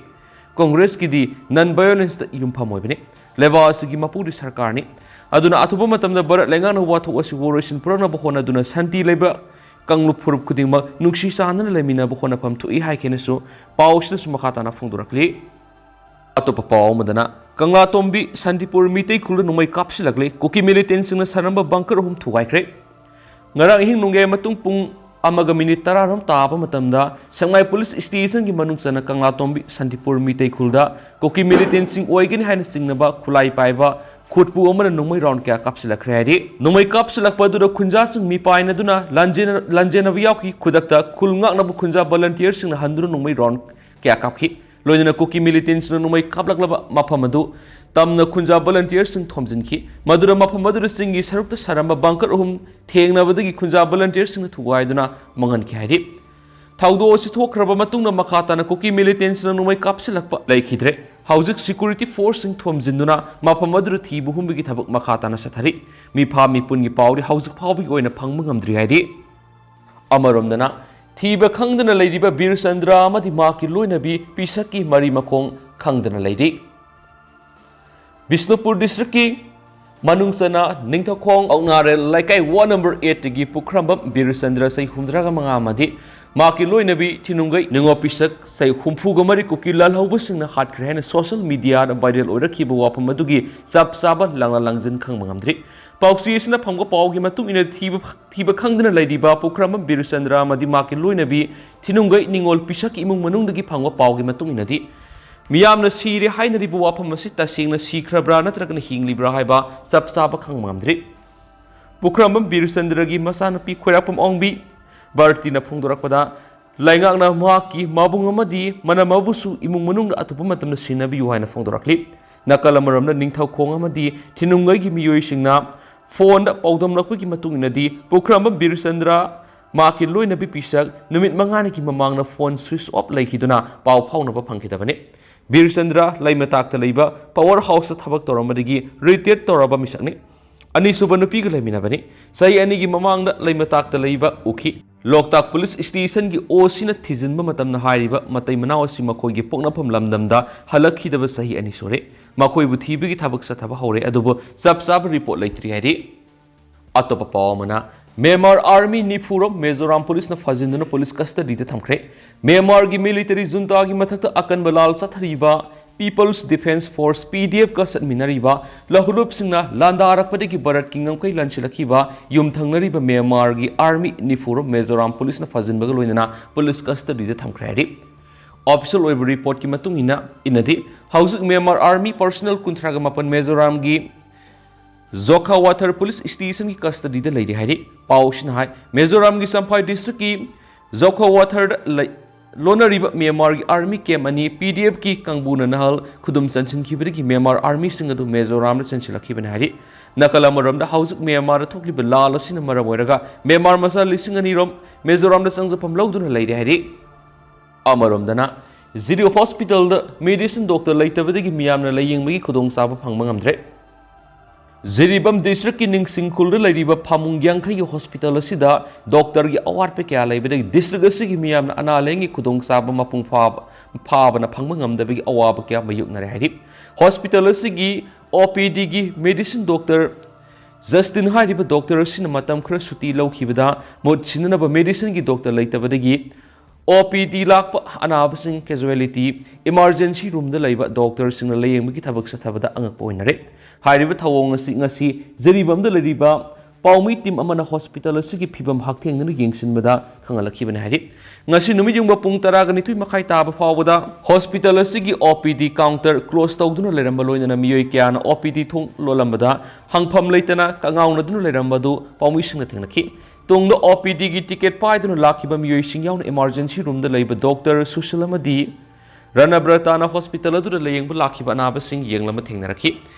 ꯀꯣꯡꯒ꯭ꯔꯦꯁꯀꯤꯗꯤ ꯅꯟ ꯚꯥꯏꯑꯣꯂꯦꯟꯁꯇ ꯌꯨꯝꯐꯝ ꯑꯣꯏꯕꯅꯤ꯫ ꯂꯩꯕꯥꯛ ꯑꯁꯤꯒꯤ ꯃꯄꯨꯗꯤ ꯁꯔꯀꯥꯔꯅꯤ꯫ ꯑꯗꯨꯅ ꯑꯊꯨꯕ ꯃꯇꯝꯗ ꯚꯥꯔꯠ ꯂꯩꯉꯥꯛꯅ ꯋꯥꯊꯣꯛ ꯑꯁꯤꯕꯨ ꯂꯣꯏꯁꯤꯟ ꯄꯨꯔꯛꯅꯕ ꯍꯣꯠꯅꯗꯨꯅ ꯁꯥꯟꯇꯤ ꯂꯩꯕ ꯀꯥꯡꯂꯨꯞ ꯐꯨꯔꯨꯞ ꯈꯨꯗꯤꯡꯃꯛ ꯅꯨꯡꯁꯤ ꯆꯥꯟꯅꯅ ꯂꯩꯃꯤꯟꯅꯕ ꯍꯣꯠꯅꯐꯝ ꯊꯣꯛꯏ ꯍꯥꯏꯈꯤꯅꯁꯨ ꯄꯥꯎ ꯑꯁꯤꯗꯁꯨ ꯃꯈꯥ ꯇꯥꯅ ꯐꯣꯡꯗꯣꯔꯛꯂꯤ꯫ ꯑꯇꯣꯞꯄ ꯄꯥꯎ ꯑꯃꯗꯅ, ꯀꯪꯂꯥꯇꯣꯝꯕꯤ ꯁꯥꯟꯇꯤꯄꯨꯔ ꯃꯤꯇꯩ ꯈꯨꯜꯗ ꯅꯣꯡꯃꯩ ꯀꯥꯞꯁꯤꯜꯂꯛꯂꯦ꯫ ꯀꯨꯀꯤ ꯃꯤꯂꯤꯇꯦꯟꯁꯤꯡꯅ ꯁꯥꯔꯝꯕ ꯕꯪꯀꯔ ꯑꯍꯨꯝ ꯊꯨꯒꯥꯏꯈ꯭ꯔꯦ꯫ ꯉꯔꯥꯡ ꯑꯍꯤꯡ ꯅꯣꯡꯌꯥꯏ ꯃꯇꯨꯡ ꯄꯨꯡ ꯑꯃꯒ ꯃꯤꯅꯤꯠ ꯇꯔꯥꯔꯣꯝ ꯇꯥꯕ ꯃꯇꯝꯗ ꯁꯦꯛꯃꯥꯏ ꯄꯨꯂꯤꯁ ꯁ꯭ꯇꯦꯁꯟꯒꯤ ꯃꯅꯨꯡ ꯆꯟꯅ ꯀꯪꯂꯥꯇꯣꯝꯕꯤ ꯁꯥꯟꯇꯤꯄꯨꯔ ꯃꯤꯇꯩ ꯈꯨꯜꯗ ꯀꯨꯀꯤ ꯃꯤꯂꯤꯇꯦꯟꯁꯤꯡ ꯑꯣꯏꯒꯅꯤ ꯍꯥꯏꯅ ꯆꯤꯡꯅꯕ ꯈꯨꯠꯂꯥꯏ ꯄꯥꯏꯕ ꯈꯨꯠꯄꯨ ꯑꯃꯅ ꯅꯣꯡꯃꯩ ꯔꯥꯎꯟ ꯀꯌꯥ ꯀꯥꯞꯁꯤꯜꯂꯛꯈ꯭ꯔꯦ ꯍꯥꯏꯔꯤ꯫ ꯅꯣꯡꯃꯩ ꯀꯥꯞꯁꯤꯜꯂꯛꯄ ꯑꯗꯨꯗ ꯈꯨꯟꯖꯥꯁꯤꯡ ꯃꯤꯄꯥꯏꯅꯗꯨꯅ ꯂꯥꯟꯖꯦꯟ-, ꯂꯥꯟꯖꯦꯟꯅꯕ ꯌꯥꯎꯈꯤ꯫ ꯈꯨꯗꯛꯇ ꯈꯨꯜ ꯉꯥꯛꯅꯕ ꯈꯨꯟꯖꯥ ꯚꯣꯂꯟꯇꯤꯌꯔꯁꯤꯡꯅ ꯍꯟꯗꯨꯅ ꯅꯣꯡꯃꯩ ꯔꯥꯎꯟ ꯀꯌꯥ ꯀꯥꯞꯈꯤ꯫ ꯂꯣꯏꯅꯅ ꯀꯨꯀꯤ ꯃꯤꯂꯤꯇꯦꯟꯁꯤꯡꯅ ꯅꯣꯡꯃꯩ ꯀꯥꯞꯂꯛꯂꯕ ꯃꯐꯝ ꯑꯗꯨ ꯇꯝꯅ ꯈꯨꯟꯖꯥ ꯚꯣꯂꯟꯇꯤꯌꯔꯁꯤꯡ ꯊꯣꯝꯖꯤꯟꯈꯤ꯫ ꯃꯗꯨꯅ ꯃꯐꯝ ꯑꯗꯨꯗ ꯆꯤꯡꯒꯤ ꯁꯔꯨꯛꯇ ꯁꯥꯔꯝꯕ ꯕꯪꯀꯔ ꯑꯍꯨꯝ ꯊꯦꯡꯅꯕꯗꯒꯤ ꯈꯨꯟꯖꯥ ꯚꯣꯂꯟꯇꯤꯌꯔꯁꯤꯡꯅ ꯊꯨꯒꯥꯏꯗꯨꯅ ꯃꯥꯡꯍꯟꯈꯤ ꯍꯥꯏꯔꯤ꯫ ꯊꯧꯗꯣꯛ ꯑꯁꯤ ꯊꯣꯛꯈ꯭ꯔꯕ ꯃꯇꯨꯡꯗ ꯃꯈꯥ ꯇꯥꯅ ꯀꯨꯀꯤ ꯃꯤꯂꯤꯇꯦꯟꯁꯤꯡꯅ ꯅꯣꯡꯃꯩ ꯀꯥꯞꯁꯤꯜꯂꯛꯄ ꯂꯩꯈꯤꯗ꯭ꯔꯦ꯫ ꯍꯧꯖꯤꯛ ꯁꯦꯀ꯭ꯌꯨꯔꯤꯇꯤ ꯐꯣꯔꯁꯁꯤꯡ ꯊꯣꯝꯖꯤꯟꯗꯨꯅ ꯃꯐꯝ ꯑꯗꯨꯗ ꯊꯤꯕ ꯍꯨꯝꯕꯒꯤ ꯊꯕꯛ ꯃꯈꯥ ꯇꯥꯅ ꯆꯠꯊꯔꯤ꯫ ꯃꯤꯐꯥ ꯃꯤꯄꯨꯟꯒꯤ ꯄꯥꯎꯗꯤ ꯍꯧꯖꯤꯛ ꯐꯥꯎꯕꯒꯤ ꯑꯣꯏꯅ ꯐꯪꯕ ꯉꯝꯗ꯭ꯔꯤ ꯍꯥꯏꯔꯤ꯫ ꯑꯃꯔꯣꯝꯗꯅ, ꯊꯤꯕ ꯈꯪꯗꯅ ꯂꯩꯔꯤꯕ ꯕꯤꯔꯆꯟꯗ꯭ꯔ ꯑꯃꯗꯤ ꯃꯍꯥꯛꯀꯤ ꯂꯣꯏꯅꯕꯤ ꯄꯤꯁꯛꯀꯤ ꯃꯔꯤ ꯃꯈꯣꯡ ꯈꯪꯗꯅ ꯂꯩꯔꯤ꯫ ꯕꯤꯁꯅꯨꯄꯨꯔ ꯗꯤꯁꯇ꯭ꯔꯤꯛꯀꯤ ꯃꯅꯨꯡ ꯆꯟꯅ ꯅꯤꯡꯊꯧꯈꯣꯡ ꯑꯣꯛꯅꯥꯔꯦꯜ ꯂꯩꯀꯥꯏ ꯋꯥꯔꯗ ꯅꯝꯕꯔ ꯑꯩꯠꯇꯒꯤ ꯄꯨꯈ꯭ꯔꯝꯕꯝ ꯕꯤꯔꯆꯟꯗ꯭ꯔ ꯆꯍꯤ ꯍꯨꯝꯐꯨꯇꯔꯥ ꯃꯉꯥ ꯑꯃꯗꯤ ꯃꯍꯥꯛꯀꯤ ꯂꯣꯏꯅꯕꯤ ꯊꯤꯅꯨꯡꯒꯩ ꯅꯤꯉꯣꯜ ꯄꯤꯁꯛ ꯆꯍꯤ ꯍꯨꯝꯐꯨꯒ ꯃꯔꯤ ꯀꯨꯀꯤ ꯂꯥꯜꯍꯧꯕꯁꯤꯡꯅ ꯍꯥꯠꯈ꯭ꯔꯦ ꯍꯥꯏꯅ ꯁꯣꯁꯤꯌꯦꯜ ꯃꯤꯗꯤꯌꯥꯗ ꯚꯥꯏꯔꯦꯜ ꯑꯣꯏꯔꯛꯈꯤꯕ ꯋꯥꯐꯝ ꯑꯗꯨꯒꯤ ꯆꯞ ꯆꯥꯕ ꯂꯥꯡꯂ ꯂꯥꯡꯖꯤꯟ ꯈꯪꯕ ꯉꯝꯗ꯭ꯔꯤ꯫ ꯄꯥꯎꯆꯦꯁꯤꯅ ꯐꯪꯕ ꯄꯥꯎꯒꯤ ꯃꯇꯨꯡ ꯏꯟꯅ ꯊꯤꯕ, ꯊꯤꯕ ꯈꯪꯗꯅ ꯂꯩꯔꯤꯕ ꯄꯨꯈ꯭ꯔꯝꯕꯝ ꯕꯤꯔꯆꯟꯗ꯭ꯔ ꯑꯃꯗꯤ ꯃꯍꯥꯛꯀꯤ ꯂꯣꯏꯅꯕꯤ ꯊꯤꯅꯨꯡꯒꯩ ꯅꯤꯉꯣꯜ ꯄꯤꯁꯛꯀꯤ ꯏꯃꯨꯡ ꯃꯅꯨꯡꯗꯒꯤ ꯐꯪꯕ ꯄꯥꯎꯒꯤ ꯃꯇꯨꯡ ꯏꯟꯅꯗꯤ, ꯃꯤꯌꯥꯝꯅ ꯁꯤꯔꯦ ꯍꯥꯏꯅꯔꯤꯕ ꯋꯥꯐꯝ ꯑꯁꯤ ꯇꯁꯦꯡꯅ ꯁꯤꯈ꯭ꯔꯕ꯭ꯔꯥ ꯅꯠꯇ꯭ꯔꯒꯅ ꯍꯤꯡꯂꯤꯕ꯭ꯔꯥ ꯍꯥꯏꯕ ꯆꯞ ꯆꯥꯕ ꯈꯪꯕ ꯉꯝꯗ꯭ꯔꯤ꯫ ꯄꯨꯈ꯭ꯔꯝꯕꯝ ꯕꯤꯔꯆꯟꯗ꯭ꯔꯒꯤ ꯃꯆꯥꯅꯨꯄꯤ ꯈꯣꯏꯔꯥꯛꯄꯝ ꯑꯣꯡꯕꯤ ꯕꯥꯔꯇꯤꯅ ꯐꯣꯡꯗꯣꯔꯛꯄꯗ, ꯂꯩꯉꯥꯛꯅ ꯃꯍꯥꯛꯀꯤ ꯃꯕꯨꯡ ꯑꯃꯗꯤ ꯃꯅꯝꯃꯕꯨꯁꯨ ꯏꯃꯨꯡ ꯃꯅꯨꯡꯗ ꯑꯇꯣꯞꯄ ꯃꯇꯝꯗ ꯁꯤꯟꯅꯕꯤꯌꯨ ꯍꯥꯏꯅ ꯐꯣꯡꯗꯣꯔꯛꯂꯤ꯫ ꯅꯥꯀꯜ ꯑꯃꯔꯣꯝꯗ ꯅꯤꯡꯊꯧꯈꯣꯡ ꯑꯃꯗꯤ ꯊꯤꯅꯨꯡꯒꯩꯒꯤ ꯃꯤꯑꯣꯏꯁꯤꯡꯅ ꯐꯣꯟꯗ ꯄꯥꯎꯗꯝꯂꯛꯄꯒꯤ ꯃꯇꯨꯡ ꯏꯟꯅꯗꯤ, ꯄꯨꯈ꯭ꯔꯝꯕꯝ ꯕꯤꯔꯆꯟꯗ꯭ꯔ ꯃꯍꯥꯛꯀꯤ ꯂꯣꯏꯅꯕꯤ ꯄꯤꯁꯛ ꯅꯨꯃꯤꯠ ꯃꯉꯥꯅꯤꯒꯤ ꯃꯃꯥꯡꯗ ꯐꯣꯟ ꯁ꯭ꯋꯤꯆ ꯑꯣꯐ ꯂꯩꯈꯤꯗꯨꯅ ꯄꯥꯎ ꯐꯥꯎꯅꯕ ꯐꯪꯈꯤꯗꯕꯅꯤ꯫ ꯕꯤꯔꯆꯟꯗ꯭ꯔ ꯂꯩꯃꯇꯥꯛꯇ ꯂꯩꯕ ꯄꯋꯥꯔ ꯍꯥꯎꯁꯇ ꯊꯕꯛ ꯇꯧꯔꯝꯕꯗꯒꯤ ꯔꯤꯇꯥꯌꯔ ꯇꯧꯔꯕ ꯃꯤꯁꯛꯅꯤ꯫ ꯑꯅꯤꯁꯨꯕ ꯅꯨꯄꯤꯒ ꯂꯩꯃꯤꯟꯅꯕꯅꯤ꯫ ꯆꯍꯤ ꯑꯅꯤꯒꯤ ꯃꯃꯥꯡꯗ ꯂꯩꯃꯇꯥꯛꯇ ꯂꯩꯕ ꯎꯈꯤ꯫ ꯂꯣꯛꯇꯥꯛ ꯄꯨꯂꯤꯁ ꯁ꯭ꯇꯦꯁꯟꯒꯤ ꯑꯣ ꯁꯤꯅ ꯊꯤꯖꯤꯟꯕ ꯃꯇꯝꯗ ꯍꯥꯏꯔꯤꯕ ꯃꯇꯩ ꯃꯅꯥꯎ ꯑꯁꯤ ꯃꯈꯣꯏꯒꯤ ꯄꯣꯛꯅꯐꯝ ꯂꯝꯗꯝꯗ ꯍꯜꯂꯛꯈꯤꯗꯕ ꯆꯍꯤ ꯑꯅꯤ ꯁꯨꯔꯦ꯫ ꯃꯈꯣꯏꯕꯨ ꯊꯤꯕꯒꯤ ꯊꯕꯛ ꯆꯠꯊꯕ ꯍꯧꯔꯦ, ꯑꯗꯨꯕꯨ ꯆꯞ ꯆꯥꯕ ꯔꯤꯄꯣꯔꯠ ꯂꯩꯇ꯭ꯔꯤ ꯍꯥꯏꯔꯤ꯫ ꯑꯇꯣꯞꯄ ꯄꯥꯎ ꯑꯃꯅ, ꯃ꯭ꯌꯥꯟꯃꯥꯔ ꯑꯥꯔꯃꯤ ꯅꯤꯐꯨꯔꯣꯝ ꯃꯤꯖꯣꯔꯥꯝ ꯄꯨꯂꯤꯁꯅ ꯐꯥꯖꯤꯟꯗꯨꯅ ꯄꯨꯂꯤꯁ ꯀꯁꯇꯗꯤꯗ ꯊꯝꯈ꯭ꯔꯦ꯫ ꯃ꯭ꯌꯥꯟꯃꯥꯔꯒꯤ ꯃꯤꯂꯤꯇꯔꯤ ꯖꯨꯟꯇꯥꯒꯤ ꯃꯊꯛꯇ ꯑꯀꯟꯕ ꯂꯥꯜ ꯆꯠꯊꯔꯤꯕ ꯄꯤꯄꯜꯁ ꯗꯤꯐꯦꯟꯁ ꯐꯣꯔꯁ, ꯄꯤ ꯗꯤ ꯑꯦꯐꯀ ꯆꯠꯃꯤꯟꯅꯔꯤꯕ ꯂꯍꯨꯂꯨꯞꯁꯤꯡꯅ ꯂꯥꯟꯗꯥꯔꯛꯄꯗꯒꯤ ꯚꯥꯔꯠꯀꯤ ꯉꯝꯈꯩ ꯂꯥꯟꯁꯤꯜꯂꯛꯈꯤꯕ ꯌꯨꯝꯊꯪꯅꯔꯤꯕ ꯃ꯭ꯌꯥꯟꯃꯥꯔꯒꯤ ꯑꯥꯔꯃꯤ ꯅꯤꯐꯨꯔꯣꯝ ꯃꯤꯖꯣꯔꯥꯝ ꯄꯨꯂꯤꯁꯅ ꯐꯥꯖꯤꯟꯕꯒ ꯂꯣꯏꯅꯅ ꯄꯨꯂꯤꯁ ꯀꯁꯇꯗꯤꯗ ꯊꯝꯈ꯭ꯔꯦ ꯍꯥꯏꯔꯤ꯫ ꯑꯣꯐꯤꯁꯤꯌꯦꯜ ꯑꯣꯏꯕ ꯔꯤꯄꯣꯔꯠꯀꯤ ꯃꯇꯨꯡ ꯏꯟꯅ, ꯏꯟꯅꯗꯤ, ꯍꯧꯖꯤꯛ ꯃ꯭ꯌꯥꯟꯃꯥꯔ ꯑꯥꯔꯃꯤ ꯄꯔꯁꯅꯦꯜ ꯀꯨꯟꯊ꯭ꯔꯥꯒ ꯃꯥꯄꯟ ꯃꯤꯖꯣꯔꯥꯝꯒꯤ ꯖꯣꯈꯥ ꯋꯥꯊꯔ ꯄꯨꯂꯤꯁ ꯁ꯭ꯇꯦꯁꯟꯒꯤ ꯀꯁꯇꯗꯤꯗ ꯂꯩꯔꯦ ꯍꯥꯏꯔꯤ꯫ ꯄꯥꯎꯁꯤꯅ ꯍꯥꯏ, ꯃꯤꯖꯣꯔꯥꯝꯒꯤ ꯆꯝꯐꯥꯏ ꯗꯤꯁꯇ꯭ꯔꯤꯛꯀꯤ ꯖꯣꯈꯥ ꯋꯥꯊꯔꯗ ꯂꯩ-, ꯂꯣꯟꯅꯔꯤꯕ ꯃ꯭ꯌꯥꯟꯃꯥꯔꯒꯤ ꯑꯥꯔꯃꯤ ꯀꯦꯝ ꯑꯅꯤ ꯄꯤ ꯗꯤ ꯑꯦꯐꯀꯤ ꯀꯥꯡꯕꯨꯅ ꯅꯍꯥꯜ ꯈꯨꯗꯨꯝ ꯆꯟꯁꯤꯟꯈꯤꯕꯗꯒꯤ ꯃ꯭ꯌꯥꯟꯃꯥꯔ ꯑꯥꯔꯃꯤꯁꯤꯡ ꯑꯗꯨ ꯃꯤꯖꯣꯔꯥꯝꯗ ꯆꯦꯟꯁꯤꯜꯂꯛꯈꯤꯕꯅꯤ ꯍꯥꯏꯔꯤ꯫ ꯅꯥꯀꯜ ꯑꯃꯔꯣꯝꯗ ꯍꯧꯖꯤꯛ ꯃ꯭ꯌꯥꯟꯃꯥꯔꯗ ꯊꯣꯛꯂꯤꯕ ꯂꯥꯜ ꯑꯁꯤꯅ ꯃꯔꯝ ꯑꯣꯏꯔꯒ ꯃ꯭ꯌꯥꯟꯃꯥꯔ ꯃꯆꯥ ꯂꯤꯁꯤꯡ ꯑꯅꯤ ꯔꯣꯝ ꯃꯤꯖꯣꯔꯥꯝꯗ ꯆꯪꯖꯐꯝ ꯂꯧꯗꯨꯅ ꯂꯩꯔꯦ ꯍꯥꯏꯔꯤ꯫ ꯑꯃꯔꯣꯝꯗꯅ, ꯖꯤꯔꯤ ꯍꯣꯁꯄꯤꯇꯥꯜꯗ ꯃꯦꯗꯤꯁꯤꯟ ꯗꯣꯛꯇꯔ ꯂꯩꯇꯕꯗꯒꯤ ꯃꯤꯌꯥꯝꯅ ꯂꯥꯌꯦꯡꯕꯒꯤ ꯈꯨꯗꯣꯡꯆꯥꯕ ꯐꯪꯕ ꯉꯝꯗ꯭ꯔꯦ꯫ ꯖꯤꯔꯤꯕꯥꯝ ꯗꯤꯁꯇ꯭ꯔꯤꯛꯀꯤ ꯅꯤꯡꯁꯤꯡ ꯈꯨꯜꯗ ꯂꯩꯔꯤꯕ ꯐꯃꯨꯡ ꯌꯥꯡꯈꯩꯒꯤ ꯍꯣꯁꯄꯤꯇꯥꯜ ꯑꯁꯤꯗ ꯗꯣꯛꯇꯔꯒꯤ ꯑꯋꯥꯠꯄ ꯀꯌꯥ ꯂꯩꯕꯗꯒꯤ ꯗꯤꯁꯇ꯭ꯔꯤꯛ ꯑꯁꯤꯒꯤ ꯃꯤꯌꯥꯝꯅ ꯑꯅꯥ ꯂꯥꯌꯦꯡꯒꯤ ꯈꯨꯗꯣꯡꯆꯥꯕ ꯃꯄꯨꯡ ꯐꯥꯕ, ꯐꯥꯕꯅ ꯐꯪꯕ ꯉꯝꯗꯕꯒꯤ ꯑꯋꯥꯕ ꯀꯌꯥ ꯃꯥꯌꯣꯛꯅꯔꯦ ꯍꯥꯏꯔꯤ꯫ ꯍꯣꯁꯄꯤꯇꯥꯜ ꯑꯁꯤꯒꯤ ꯑꯣ ꯄꯤ ꯗꯤꯒꯤ ꯃꯦꯗꯤꯁꯤꯟ ꯗꯣꯛꯇꯔ ꯖꯁꯇꯤꯟ ꯍꯥꯏꯔꯤꯕ ꯗꯣꯛꯇꯔ ꯑꯁꯤꯅ ꯃꯇꯝ ꯈꯔ ꯁꯨꯇꯤ ꯂꯧꯈꯤꯕꯗ ꯃꯍꯨꯠ ꯁꯤꯟꯅꯅꯕ ꯃꯦꯗꯤꯁꯤꯟꯒꯤ ꯗꯣꯛꯇꯔ ꯂꯩꯇꯕꯗꯒꯤ ꯑꯣ ꯄꯤ ꯗꯤ ꯂꯥꯛꯄ ꯑꯅꯥꯕꯁꯤꯡ ꯀꯦꯖꯨꯋꯦꯂꯤꯇꯤ ꯏꯃꯥꯔꯖꯦꯟꯁꯤ ꯔꯨꯝꯗ ꯂꯩꯕ ꯗꯣꯛꯇꯔꯁꯤꯡꯅ ꯂꯥꯌꯦꯡꯕꯒꯤ ꯊꯕꯛ ꯆꯠꯊꯕꯗ ꯑꯉꯛꯄ ꯑꯣꯏꯅꯔꯦ꯫ ꯍꯥꯏꯔꯤꯕ ꯊꯧꯑꯣꯡ ꯑꯁꯤ ꯉꯁꯤ ꯖꯤꯔꯤꯕꯥꯝꯗ ꯂꯩꯔꯤꯕ ꯄꯥꯎꯃꯤ ꯇꯤꯝ ꯑꯃꯅ ꯍꯣꯁꯄꯤꯇꯥꯜ ꯑꯁꯤꯒꯤ ꯐꯤꯕꯝ ꯍꯛꯊꯦꯡꯅꯅ ꯌꯦꯡꯁꯤꯟꯕꯗ ꯈꯪꯍꯜꯂꯛꯈꯤꯕꯅꯤ ꯍꯥꯏꯔꯤ꯫ ꯉꯁꯤ ꯅꯨꯃꯤꯠ ꯌꯨꯡꯕ ꯄꯨꯡ ꯇꯔꯥꯒ ꯅꯤꯊꯣꯏ ꯃꯈꯥꯏ ꯇꯥꯕ ꯐꯥꯎꯕꯗ ꯍꯣꯁꯄꯤꯇꯥꯜ ꯑꯁꯤꯒꯤ ꯑꯣ ꯄꯤ ꯗꯤ ꯀꯥꯎꯟꯇꯔ ꯀ꯭ꯂꯣꯖ ꯇꯧꯗꯨꯅ ꯂꯩꯔꯝꯕ ꯂꯣꯏꯅꯅ ꯃꯤꯑꯣꯏ ꯀꯌꯥꯅ ꯑꯣ ꯄꯤ ꯗꯤ ꯊꯣꯡ ꯂꯣꯜꯂꯝꯕꯗ ꯍꯪꯐꯝ ꯂꯩꯇꯅ ꯀꯉꯥꯎꯅꯗꯨꯅ ꯂꯩꯔꯝꯕ ꯑꯗꯨ ꯄꯥꯎꯃꯤꯁꯤꯡꯅ ꯊꯦꯡꯅꯈꯤ꯫ ꯇꯨꯡꯗ ꯑꯣ ꯄꯤ ꯗꯤꯒꯤ ꯇꯤꯀꯦꯠ ꯄꯥꯏꯗꯨꯅ ꯂꯥꯛꯈꯤꯕ ꯃꯤꯑꯣꯏꯁꯤꯡ ꯌꯥꯎꯅ ꯏꯃꯥꯔꯖꯦꯟꯁꯤ ꯔꯨꯝꯗ ꯂꯩꯕ ꯗꯣꯛꯇꯔ ꯁꯨꯁꯤꯜ ꯑꯃꯗꯤ ꯔꯅꯕ꯭ꯔꯇꯥꯅ ꯍꯣꯁꯄꯤꯇꯥꯜ ꯑꯗꯨꯗ ꯂꯥꯌꯦꯡꯕ ꯂꯥꯛꯈꯤꯕ ꯑꯅꯥꯕꯁꯤꯡ ꯌꯦꯡꯂꯝꯕ ꯊꯦꯡꯅꯔꯛꯈꯤ꯫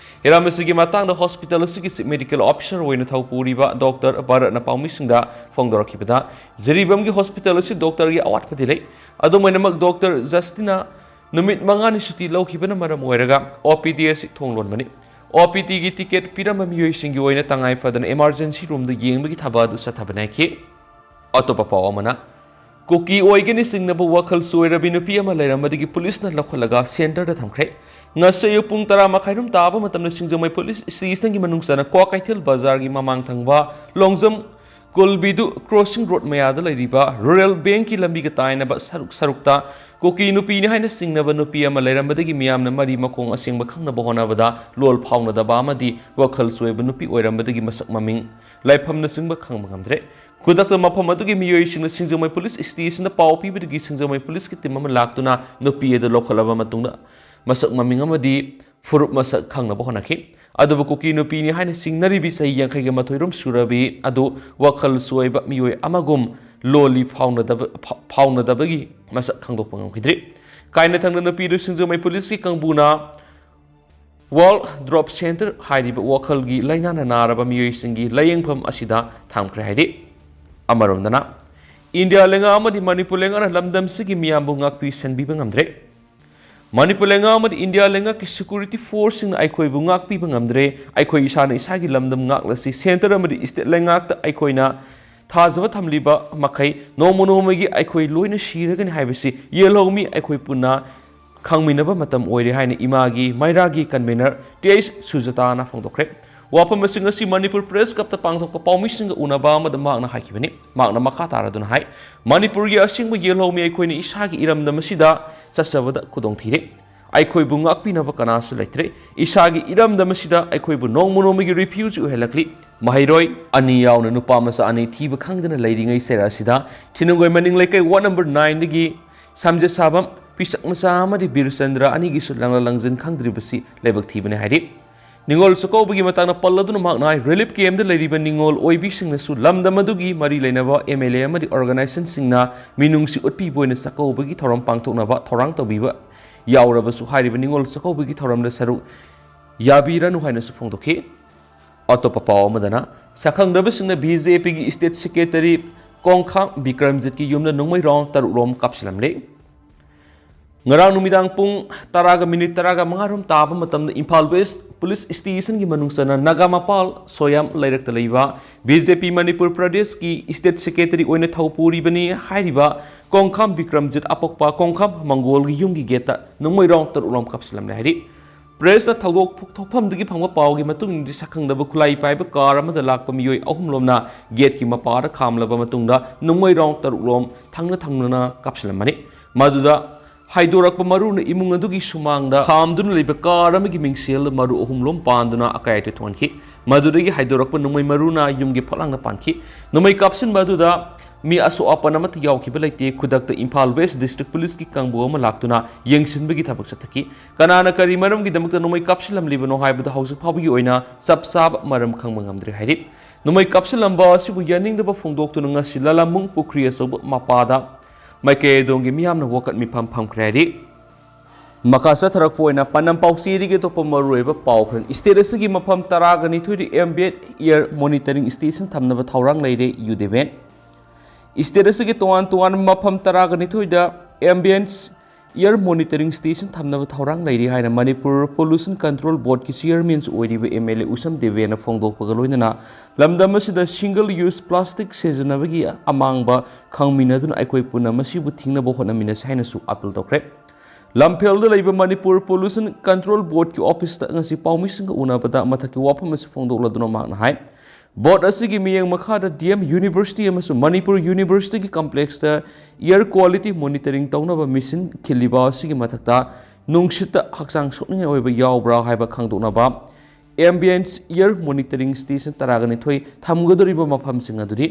ꯍꯤꯔꯝ ꯑꯁꯤꯒꯤ ꯃꯇꯥꯡꯗ ꯍꯣꯁꯄꯤꯇꯥꯜ ꯑꯁꯤꯒꯤ ꯆꯤꯐ ꯃꯦꯗꯤꯀꯦꯜ ꯑꯣꯐꯤꯁꯥꯔ ꯑꯣꯏꯅ ꯊꯧ ꯄꯨꯔꯤꯕ ꯗꯣꯛꯇꯔ ꯚꯥꯔꯠꯅ ꯄꯥꯎꯃꯤꯁꯤꯡꯗ ꯐꯣꯡꯗꯣꯔꯛꯈꯤꯕꯗ, ꯖꯤꯔꯤꯕꯥꯝꯒꯤ ꯍꯣꯁꯄꯤꯇꯥꯜ ꯑꯁꯤ ꯗꯣꯛꯇꯔꯒꯤ ꯑꯋꯥꯠꯄꯗꯤ ꯂꯩ꯫ ꯑꯗꯨꯝ ꯑꯣꯏꯅꯃꯛ, ꯗꯣꯛꯇꯔ ꯖꯁꯇꯤꯟꯅ ꯅꯨꯃꯤꯠ ꯃꯉꯥꯅꯤ ꯁꯨꯇꯤ ꯂꯧꯈꯤꯕꯅ ꯃꯔꯝ ꯑꯣꯏꯔꯒ ꯑꯣ ꯄꯤ ꯗꯤ ꯑꯁꯤ ꯊꯣꯡ ꯂꯣꯟꯕꯅꯤ꯫ ꯑꯣ ꯄꯤ ꯗꯤꯒꯤ ꯇꯤꯀꯦꯠ ꯄꯤꯔꯝꯕ ꯃꯤꯑꯣꯏꯁꯤꯡꯒꯤ ꯑꯣꯏꯅ ꯇꯉꯥꯏ ꯐꯗꯅ ꯏꯃꯥꯔꯖꯦꯟꯁꯤ ꯔꯨꯝꯗ ꯌꯦꯡꯕꯒꯤ ꯊꯕꯛ ꯑꯗꯨ ꯆꯠꯊꯕ ꯅꯥꯏꯈꯤ꯫ ꯑꯇꯣꯞꯄ ꯄꯥꯎ ꯑꯃꯅ, ꯀꯨꯀꯤ ꯑꯣꯏꯒꯅꯤ ꯆꯤꯡꯅꯕ ꯋꯥꯈꯜ ꯆꯣꯏꯔꯕꯤ ꯅꯨꯄꯤ ꯑꯃ ꯂꯩꯔꯝꯕꯗꯒꯤ ꯄꯨꯂꯤꯁꯅ ꯂꯧꯈꯠꯂꯒ ꯁꯦꯟꯇꯔꯗ ꯊꯝꯈ꯭ꯔꯦ꯫ ꯉꯁꯤ ꯑꯌꯨꯛ ꯄꯨꯡ ꯇꯔꯥ ꯃꯈꯥꯏꯔꯣꯝ ꯇꯥꯕ ꯃꯇꯝꯗ ꯁꯤꯡꯖꯃꯩ ꯄꯨꯂꯤꯁ ꯁ꯭ꯇꯦꯁꯟꯒꯤ ꯃꯅꯨꯡ ꯆꯟꯅ ꯀ꯭ꯋꯥꯀꯩꯊꯦꯜ ꯕꯖꯥꯔꯒꯤ ꯃꯃꯥꯡ ꯊꯪꯕ ꯂꯣꯡꯖꯝ ꯀꯨꯜꯕꯤꯗꯨ ꯀ꯭ꯔꯣꯁꯤꯡ ꯔꯣꯗ ꯃꯌꯥꯗ ꯂꯩꯔꯤꯕ ꯔꯨꯔꯦꯜ ꯕꯦꯡꯛꯀꯤ ꯂꯝꯕꯤꯒ ꯇꯥꯏꯅꯕ ꯁꯔꯨꯛ ꯁꯔꯨꯛꯇ ꯀꯨꯀꯤ ꯅꯨꯄꯤꯅꯤ ꯍꯥꯏꯅ ꯆꯤꯡꯅꯕ ꯅꯨꯄꯤ ꯑꯃ ꯂꯩꯔꯝꯕꯗꯒꯤ ꯃꯤꯌꯥꯝꯅ ꯃꯔꯤ ꯃꯈꯣꯡ ꯑꯁꯦꯡꯕ ꯈꯪꯅꯕ ꯍꯣꯠꯅꯕꯗ ꯂꯣꯜ ꯐꯥꯎꯅꯗꯕ ꯑꯃꯗꯤ ꯋꯥꯈꯜ ꯆꯣꯏꯕ ꯅꯨꯄꯤ ꯑꯣꯏꯔꯝꯕꯗꯒꯤ ꯃꯁꯛ ꯃꯃꯤꯡ, ꯂꯩꯐꯝꯅꯆꯤꯡꯕ ꯈꯪꯕ ꯉꯝꯗ꯭ꯔꯦ꯫ ꯈꯨꯗꯛꯇ ꯃꯐꯝ ꯑꯗꯨꯒꯤ ꯃꯤꯑꯣꯏꯁꯤꯡꯅ ꯁꯤꯡꯖꯃꯩ ꯄꯨꯂꯤꯁ ꯁ꯭ꯇꯦꯁꯟꯗ ꯄꯥꯎ ꯄꯤꯕꯗꯒꯤ ꯁꯤꯡꯖꯃꯩ ꯄꯨꯂꯤꯁꯀꯤ ꯇꯤꯝ ꯑꯃ ꯂꯥꯛꯇꯨꯅ ꯅꯨꯄꯤ ꯑꯗꯨ ꯂꯧꯈꯠꯂꯕ ꯃꯇꯨꯡꯗ ꯃꯁꯛ ꯃꯃꯤꯡ ꯑꯃꯗꯤ ꯐꯨꯔꯨꯞ ꯃꯁꯛ ꯈꯪꯅꯕ ꯍꯣꯠꯅꯈꯤ꯫ ꯑꯗꯨꯕꯨ ꯀꯨꯀꯤ ꯅꯨꯄꯤꯅꯤ ꯍꯥꯏꯅ ꯆꯤꯡꯅꯔꯤꯕꯤ ꯆꯍꯤ ꯌꯥꯡꯈꯩꯒ ꯃꯥꯊꯣꯏ ꯔꯣꯝ ꯁꯨꯔꯕꯤ ꯑꯗꯨ ꯋꯥꯈꯜ ꯆꯣꯏꯕ ꯃꯤꯑꯣꯏ ꯑꯃꯒꯨꯝ ꯂꯣꯜꯂꯤ ꯐꯥꯎꯅꯗꯕ-, ꯐꯥ-, ꯐꯥꯎꯅꯗꯕꯒꯤ ꯃꯁꯛ ꯈꯪꯗꯣꯛꯄ ꯉꯝꯈꯤꯗ꯭ꯔꯤ꯫ ꯀꯥꯏꯅꯊꯪꯗ ꯅꯨꯄꯤꯗꯨ ꯁꯤꯡꯖꯃꯩ ꯄꯨꯂꯤꯁꯀꯤ ꯀꯥꯡꯕꯨꯅ World Drop Center ꯍꯥꯏꯔꯤꯕ ꯋꯥꯈꯜꯒꯤ ꯂꯥꯏꯅꯥꯅ ꯅꯥꯔꯕ ꯃꯤꯑꯣꯏꯁꯤꯡꯒꯤ ꯂꯥꯌꯦꯡꯐꯝ ꯑꯁꯤꯗ ꯊꯝꯈ꯭ꯔꯦ ꯍꯥꯏꯔꯤ꯫ ꯑꯃꯔꯣꯝꯗꯅ, ꯏꯟꯗꯤꯌꯥ ꯂꯩꯉꯥꯛ ꯑꯃꯗꯤ ꯃꯅꯤꯄꯨꯔ ꯂꯩꯉꯥꯛꯅ ꯂꯝꯗꯝꯁꯤꯒꯤ ꯃꯤꯌꯥꯝꯕꯨ ꯉꯥꯛꯄꯤ ꯁꯦꯟꯕꯤꯕ ꯉꯝꯗ꯭ꯔꯦ꯫ ꯃꯅꯤꯄꯨꯔ ꯂꯩꯉꯥꯛ ꯑꯃꯗꯤ ꯏꯟꯗꯤꯌꯥ ꯂꯩꯉꯥꯛꯀꯤ security forceꯁꯤꯡꯅ ꯑꯩꯈꯣꯏꯕꯨ ꯉꯥꯛꯄꯤꯕ ꯉꯝꯗ꯭ꯔꯦ꯫ ꯑꯩꯈꯣꯏ ꯏꯁꯥꯅ ꯏꯁꯥꯒꯤ ꯂꯝꯗꯝ ꯉꯥꯛꯂꯁꯤ꯫ Center ꯑꯃꯗꯤ state ꯂꯩꯉꯥꯛꯇ ꯑꯩꯈꯣꯏꯅ ꯊꯥꯖꯕ ꯊꯝꯂꯤꯕ ꯃꯈꯩ ꯅꯣꯡꯃ ꯅꯣꯡꯃꯒꯤ ꯑꯩꯈꯣꯏ ꯂꯣꯏꯅ ꯁꯤꯔꯒꯅꯤ ꯍꯥꯏꯕꯁꯤ ꯌꯦꯜꯍꯧꯃꯤ ꯑꯩꯈꯣꯏ ꯄꯨꯟꯅ ꯈꯪꯃꯤꯟꯅꯕ ꯃꯇꯝ ꯑꯣꯏꯔꯦ ꯍꯥꯏꯅ ꯏꯃꯥꯒꯤ ꯃꯩꯔꯥꯒꯤ convener ꯇꯤ ꯑꯩꯆ ꯁꯨꯖꯇꯥꯅ ꯐꯣꯡꯗꯣꯛꯈ꯭ꯔꯦ꯫ ꯋꯥꯐꯝꯁꯤꯡ ꯑꯁꯤ ꯃꯅꯤꯄꯨꯔ Press Clubꯇ ꯄꯥꯡꯊꯣꯛꯄ ꯄꯥꯎꯃꯤꯁꯤꯡꯒ ꯎꯅꯕ ꯑꯃꯗ ꯃꯍꯥꯛꯅ ꯍꯥꯏꯈꯤꯕꯅꯤ꯫ ꯃꯍꯥꯛꯅ ꯃꯈꯥ ꯇꯥꯔꯗꯨꯅ ꯍꯥꯏ, ꯃꯅꯤꯄꯨꯔꯒꯤ ꯑꯁꯦꯡꯕ ꯌꯦꯜꯍꯧꯃꯤ ꯑꯩꯈꯣꯏꯅ ꯏꯁꯥꯒꯤ ꯏꯔꯝꯗꯝ ꯑꯁꯤꯗ ꯆꯠꯆꯕꯗ ꯈꯨꯗꯣꯡꯊꯤꯔꯦ꯫ ꯑꯩꯈꯣꯏꯕꯨ ꯉꯥꯛꯄꯤꯅꯕ ꯀꯅꯥꯁꯨ ꯂꯩꯇ꯭ꯔꯦ꯫ ꯏꯁꯥꯒꯤ ꯏꯔꯝꯗꯝ ꯑꯁꯤꯗ ꯑꯩꯈꯣꯏꯕꯨ ꯅꯣꯡꯃ ꯅꯣꯡꯃꯒꯤ refugee ꯑꯣꯏꯍꯜꯂꯛꯂꯤ꯫ ꯃꯍꯩꯔꯣꯏ ꯑꯅꯤ ꯌꯥꯎꯅ ꯅꯨꯄꯥ ꯃꯆꯥ ꯑꯅꯤ ꯊꯤꯕ ꯈꯪꯗꯅ ꯂꯩꯔꯤꯉꯩ ꯆꯩꯔꯥꯛ ꯑꯁꯤꯗ ꯊꯤꯅꯨꯡꯒꯣꯏ ꯃꯅꯤꯡ ꯂꯩꯀꯥꯏ ward number nineꯗꯒꯤ ꯁꯝꯖꯦꯠ ꯁꯥꯕꯝ, ꯄꯤꯁꯛ ꯃꯆꯥ ꯑꯃꯗꯤ ꯕꯤꯔꯆꯟꯗ꯭ꯔ ꯑꯅꯤꯒꯤꯁꯨ ꯂꯪꯂ ꯂꯪꯖꯤꯟ ꯈꯪꯗ꯭ꯔꯤꯕꯁꯤ ꯂꯥꯏꯕꯛ ꯊꯤꯕꯅꯤ ꯍꯥꯏꯔꯤ꯫ ꯅꯤꯉꯣꯜ ꯆꯥꯛꯀꯧꯕꯒꯤ ꯃꯇꯥꯡꯗ ꯄꯜꯂꯗꯨꯅ ꯃꯍꯥꯛꯅ ꯍꯥꯏ, relief campꯗ ꯂꯩꯔꯤꯕ ꯅꯤꯉꯣꯜ ꯑꯣꯏꯕꯤꯁꯤꯡꯅꯁꯨ ꯂꯝꯗꯝ ꯑꯗꯨꯒꯤ ꯃꯔꯤ ꯂꯩꯅꯕ M L A ꯑꯃꯗꯤ organizationꯁꯤꯡꯅ ꯃꯤꯅꯨꯡꯁꯤ ꯎꯠꯄꯤꯕ ꯑꯣꯏꯅ ꯆꯥꯛꯀꯧꯕꯒꯤ ꯊꯧꯔꯝ ꯄꯥꯡꯊꯣꯛꯅꯕ ꯊꯧꯔꯥꯡ ꯇꯧꯕꯤꯕ ꯌꯥꯎꯔꯕꯁꯨ ꯍꯥꯏꯔꯤꯕ ꯅꯤꯉꯣꯜ ꯆꯥꯛꯀꯧꯕꯒꯤ ꯊꯧꯔꯝꯗ ꯁꯔꯨꯛ ꯌꯥꯕꯤꯔꯅꯨ ꯍꯥꯏꯅꯁꯨ ꯐꯣꯡꯗꯣꯛꯈꯤ꯫ ꯑꯇꯣꯞꯄ ꯄꯥꯎ ꯑꯃꯗꯅ, ꯁꯛꯈꯪꯗꯕꯁꯤꯡꯅ BJPꯒꯤ state secretary ꯀꯣꯡꯈꯥꯝ ꯕꯤꯀ꯭ꯔꯝꯖꯤꯠꯀꯤ ꯌꯨꯝꯗ ꯅꯣꯡꯃꯩ round ꯇꯔꯨꯛ ꯔꯣꯝ ꯀꯥꯞꯁꯤꯜꯂꯝꯂꯦ꯫ ꯉꯔꯥꯡ ꯅꯨꯃꯤꯗꯥꯡ ꯄꯨꯡ ꯇꯔꯥꯒ ꯃꯤꯅꯤꯠ ꯇꯔꯥꯒ ꯃꯉꯥ ꯔꯣꯝ ꯇꯥꯕ ꯃꯇꯝꯗ ꯏꯝꯐꯥꯜ West Police Stationꯒꯤ ꯃꯅꯨꯡ ꯆꯟꯅ ꯅꯥꯒꯥ ꯃꯄꯥꯜ ꯁꯣꯌꯥꯝ ꯂꯩꯔꯛꯇ ꯂꯩꯕ BJP ꯃꯅꯤꯄꯨꯔ ꯄ꯭ꯔꯗꯦꯁꯀꯤ state secretary ꯑꯣꯏꯅ ꯊꯧ ꯄꯨꯔꯤꯕꯅꯤ ꯍꯥꯏꯔꯤꯕ ꯀꯣꯡꯈꯥꯝ ꯕꯤꯀ꯭ꯔꯝꯖꯤꯠ ꯑꯄꯣꯛꯄ ꯀꯣꯡꯈꯥꯝ ꯃꯪꯒꯣꯜꯒꯤ ꯌꯨꯝꯒꯤ gateꯇ ꯅꯣꯡꯃꯩ round ꯇꯔꯨꯛ ꯔꯣꯝ ꯀꯥꯞꯁꯤꯜꯂꯝꯂꯦ ꯍꯥꯏꯔꯤ꯫ Pressꯅ ꯊꯧꯗꯣꯛ ꯊꯣꯛꯐꯝꯗꯒꯤ ꯐꯪꯕ ꯄꯥꯎꯒꯤ ꯃꯇꯨꯡ ꯏꯟꯅꯗꯤ, ꯁꯛꯈꯪꯗꯕ ꯈꯨꯠꯂꯥꯏ ꯄꯥꯏꯕ car ꯑꯃꯗ ꯂꯥꯛꯄ ꯃꯤꯑꯣꯏ ꯑꯍꯨꯝ ꯂꯣꯝꯅ gateꯀꯤ ꯃꯄꯥꯗ ꯈꯥꯝꯂꯕ ꯃꯇꯨꯡꯗ ꯅꯣꯡꯃꯩ round ꯇꯔꯨꯛ ꯂꯣꯝ ꯊꯪꯅ ꯊꯪꯅꯅ ꯀꯥꯞꯁꯤꯜꯂꯝꯕꯅꯤ꯫ ꯃꯗꯨꯗ ꯍꯥꯏꯗꯣꯔꯛꯄ ꯃꯔꯨꯅ ꯏꯃꯨꯡ ꯑꯗꯨꯒꯤ ꯁꯨꯃꯥꯡꯗ ꯈꯥꯝꯗꯨꯅ ꯂꯩꯕ car ꯑꯃꯒꯤ ꯃꯤꯡꯁꯦꯜꯗ ꯃꯔꯨ ꯑꯍꯨꯝ ꯂꯣꯝ ꯄꯥꯟꯗꯨꯅ ꯑꯀꯥꯏ ꯑꯇꯣꯏ ꯊꯣꯛꯍꯟꯈꯤ꯫ ꯃꯗꯨꯗꯒꯤ ꯍꯥꯏꯗꯣꯔꯛꯄ ꯅꯣꯡꯃꯩ ꯃꯔꯨꯅ ꯌꯨꯝꯒꯤ ꯐꯛꯂꯥꯡꯗ ꯄꯥꯟꯈꯤ꯫ ꯅꯣꯡꯃꯩ ꯀꯥꯞꯁꯤꯟꯕ ꯑꯗꯨꯗ ꯃꯤ ꯑꯁꯣꯛ ꯑꯄꯟ ꯑꯃꯠꯇ ꯌꯥꯎꯈꯤꯕ ꯂꯩꯇꯦ꯫ ꯈꯨꯗꯛꯇ ꯏꯝꯐꯥꯜ ꯋꯦꯁ ꯗꯤꯁꯇ꯭ꯔꯤꯛ ꯄꯨꯂꯤꯁꯀꯤ ꯀꯥꯡꯕꯨ ꯑꯃ ꯂꯥꯛꯇꯨꯅ ꯌꯦꯡꯁꯤꯟꯕꯒꯤ ꯊꯕꯛ ꯆꯠꯊꯈꯤ꯫ ꯀꯅꯥꯅ ꯀꯔꯤ ꯃꯔꯝꯒꯤꯗꯃꯛꯇ ꯅꯣꯡꯃꯩ ꯀꯥꯞꯁꯤꯜꯂꯝꯂꯤꯕꯅꯣ ꯍꯥꯏꯕꯗꯨ ꯍꯧꯖꯤꯛ ꯐꯥꯎꯕꯒꯤ ꯑꯣꯏꯅ ꯆꯞ ꯆꯥꯕ ꯃꯔꯝ ꯈꯪꯕ ꯉꯝꯗ꯭ꯔꯤ ꯍꯥꯏꯔꯤ꯫ ꯅꯣꯡꯃꯩ ꯀꯥꯞꯁꯤꯜꯂꯝꯕ ꯑꯁꯤꯕꯨ ꯌꯥꯅꯤꯡꯗꯕ ꯐꯣꯡꯗꯣꯛꯇꯨꯅ ꯉꯁꯤ ꯂꯂꯥꯃꯨꯡ ꯄꯨꯈ꯭ꯔꯤ ꯑꯆꯧꯕ ꯃꯄꯥꯗ ꯃꯥꯏꯀꯩ ꯑꯗꯣꯝꯒꯤ ꯃꯤꯌꯥꯝꯅ ꯋꯥꯀꯠ ꯃꯤꯐꯝ ꯐꯝꯈ꯭ꯔꯦ ꯍꯥꯏꯔꯤ꯫ ꯃꯈꯥ ꯆꯠꯊꯔꯛꯄ ꯑꯣꯏꯅ ꯄꯥꯟꯗꯝ ꯄꯥꯎꯆꯦꯗꯒꯤ ꯑꯇꯣꯞꯄ ꯃꯔꯨꯑꯣꯏꯕ ꯄꯥꯎ ꯈꯔ꯫ ꯁ꯭ꯇꯦꯠ ꯑꯁꯤꯒꯤ ꯃꯐꯝ ꯇꯔꯥꯒ ꯅꯤꯊꯣꯏꯗ ambient air monitoring station ꯊꯝꯅꯕ ꯊꯧꯔꯥꯡ ꯂꯩꯔꯦ, ꯌꯨ ꯗꯦꯕꯦꯟ꯫ ꯁ꯭ꯇꯦꯠ ꯑꯁꯤꯒꯤ ꯇꯣꯉꯥꯟ ꯇꯣꯉꯥꯟꯕ ꯃꯐꯝ ꯇꯔꯥꯒ ꯅꯤꯊꯣꯏꯗ ambient air monitoring station ꯊꯝꯅꯕ ꯊꯧꯔꯥꯡ ꯂꯩꯔꯤ ꯍꯥꯏꯅ ꯃꯅꯤꯄꯨꯔ ꯄꯣꯂꯨꯁꯟ ꯀꯟꯇ꯭ꯔꯣꯜ ꯕꯣꯔꯗꯀꯤ ꯆꯤꯌꯔꯃꯦꯟꯁꯨ ꯑꯣꯏꯔꯤꯕ ꯑꯦꯝ ꯑꯦꯜ ꯑꯦ ꯎꯁꯝ ꯗꯦꯕꯦꯅ ꯐꯣꯡꯗꯣꯛꯄꯒ ꯂꯣꯏꯅꯅ ꯂꯝꯗꯝ ꯑꯁꯤꯗ single use plastic ꯁꯤꯖꯤꯟꯅꯕꯒꯤ ꯑꯃꯥꯡꯕ ꯈꯪꯃꯤꯟꯅꯗꯨꯅ ꯑꯩꯈꯣꯏ ꯄꯨꯟꯅ ꯃꯁꯤꯕꯨ ꯊꯤꯡꯅꯕ ꯍꯣꯠꯅꯃꯤꯟꯅꯁꯤ ꯍꯥꯏꯅꯁꯨ ꯑꯥꯄꯤꯜ ꯇꯧꯈ꯭ꯔꯦ꯫ ꯂꯝꯐꯦꯜꯗ ꯂꯩꯕ ꯃꯅꯤꯄꯨꯔ ꯄꯣꯂꯨꯁꯟ ꯀꯟꯇ꯭ꯔꯣꯜ ꯕꯣꯔꯗꯀꯤ ꯑꯣꯐꯤꯁꯇ ꯉꯁꯤ ꯄꯥꯎꯃꯤꯁꯤꯡꯒ ꯎꯅꯕꯗ ꯃꯊꯛꯀꯤ ꯋꯥꯐꯝ ꯑꯁꯤ ꯐꯣꯡꯗꯣꯛꯂꯗꯨꯅ ꯃꯍꯥꯛꯅ ꯍꯥꯏ, ꯕꯣꯔꯗ ꯑꯁꯤꯒꯤ ꯃꯤꯠꯌꯦꯡ ꯃꯈꯥꯗ ꯗꯤ ꯑꯦꯝ ꯌꯨꯅꯤꯚꯔꯁꯤꯇꯤ ꯑꯃꯁꯨꯡ ꯃꯅꯤꯄꯨꯔ ꯌꯨꯅꯤꯚꯔꯁꯤꯇꯤꯒꯤ ꯀꯝꯄ꯭ꯂꯦꯛꯁꯇ air quality monitoring ꯇꯧꯅꯕ ꯃꯦꯆꯤꯟ ꯈꯤꯜꯂꯤꯕ ꯑꯁꯤꯒꯤ ꯃꯊꯛꯇ ꯅꯨꯡꯁꯤꯠꯇ ꯍꯛꯆꯥꯡ ꯁꯣꯛꯅꯤꯡꯉꯥꯏ ꯑꯣꯏꯕ ꯌꯥꯎꯕ꯭ꯔꯥ ꯍꯥꯏꯕ ꯈꯪꯗꯣꯛꯅꯕ ambient air monitoring station ꯇꯔꯥꯒ ꯅꯤꯊꯣꯏ ꯊꯝꯒꯗꯧꯔꯤꯕ ꯃꯐꯝꯁꯤꯡ ꯑꯗꯨꯗꯤ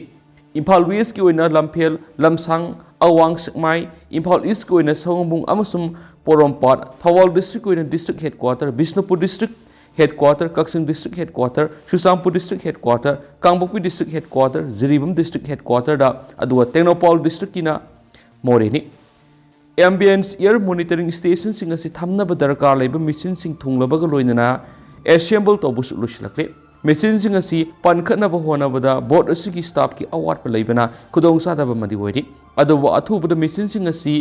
ꯏꯝꯐꯥꯜ ꯋꯦꯁꯀꯤ ꯑꯣꯏꯅ ꯂꯝꯐꯦꯜ, ꯂꯝꯁꯥꯡ, ꯑꯋꯥꯡ ꯁꯦꯛꯃꯥꯏ, ꯏꯝꯐꯥꯜ ꯏꯁꯀꯤ ꯑꯣꯏꯅ ꯁꯑꯣꯝꯕꯨꯡ ꯑꯃꯁꯨꯡ ꯄꯣꯔꯣꯝꯄꯥꯠ, ꯊꯧꯕꯥꯜ ꯗꯤꯁꯇ꯭ꯔꯤꯛꯀꯤ ꯑꯣꯏꯅ district headquarter, Bishnupur district headquarter, Kakching district headquarter, Churachandpur district headquarter, Kangpokpi district headquarter, Jiribam district ꯍꯦꯗꯀ꯭ꯋꯥꯇꯔꯗ, ꯑꯗꯨꯒ ꯇꯦꯡꯅꯧꯄꯥꯜ ꯗꯤꯁꯇ꯭ꯔꯤꯛꯀꯤꯅ ꯃꯣꯔꯦꯅꯤ꯫ Ambient air monitoring stationꯁꯤꯡ ꯑꯁꯤ ꯊꯝꯅꯕ ꯗꯔꯀꯥꯔ ꯂꯩꯕ ꯃꯦꯆꯤꯟꯁꯤꯡ ꯊꯨꯡꯂꯕꯒ ꯂꯣꯏꯅꯅ assemble ꯇꯧꯕꯁꯨ ꯂꯣꯏꯁꯤꯜꯂꯛꯂꯦ꯫ ꯃꯦꯆꯤꯟꯁꯤꯡ ꯑꯁꯤ ꯄꯥꯟꯈꯠꯅꯕ ꯍꯣꯠꯅꯕꯗ ꯕꯣꯔꯗ ꯑꯁꯤꯒꯤ ꯁ꯭ꯇꯥꯐꯀꯤ ꯑꯋꯥꯠꯄ ꯂꯩꯕꯅ ꯈꯨꯗꯣꯡꯆꯥꯗꯕ ꯑꯃꯗꯤ ꯑꯣꯏꯔꯤ꯫ ꯑꯗꯨꯕꯨ ꯑꯊꯨꯕꯗ ꯃꯦꯆꯤꯟꯁꯤꯡ ꯑꯁꯤ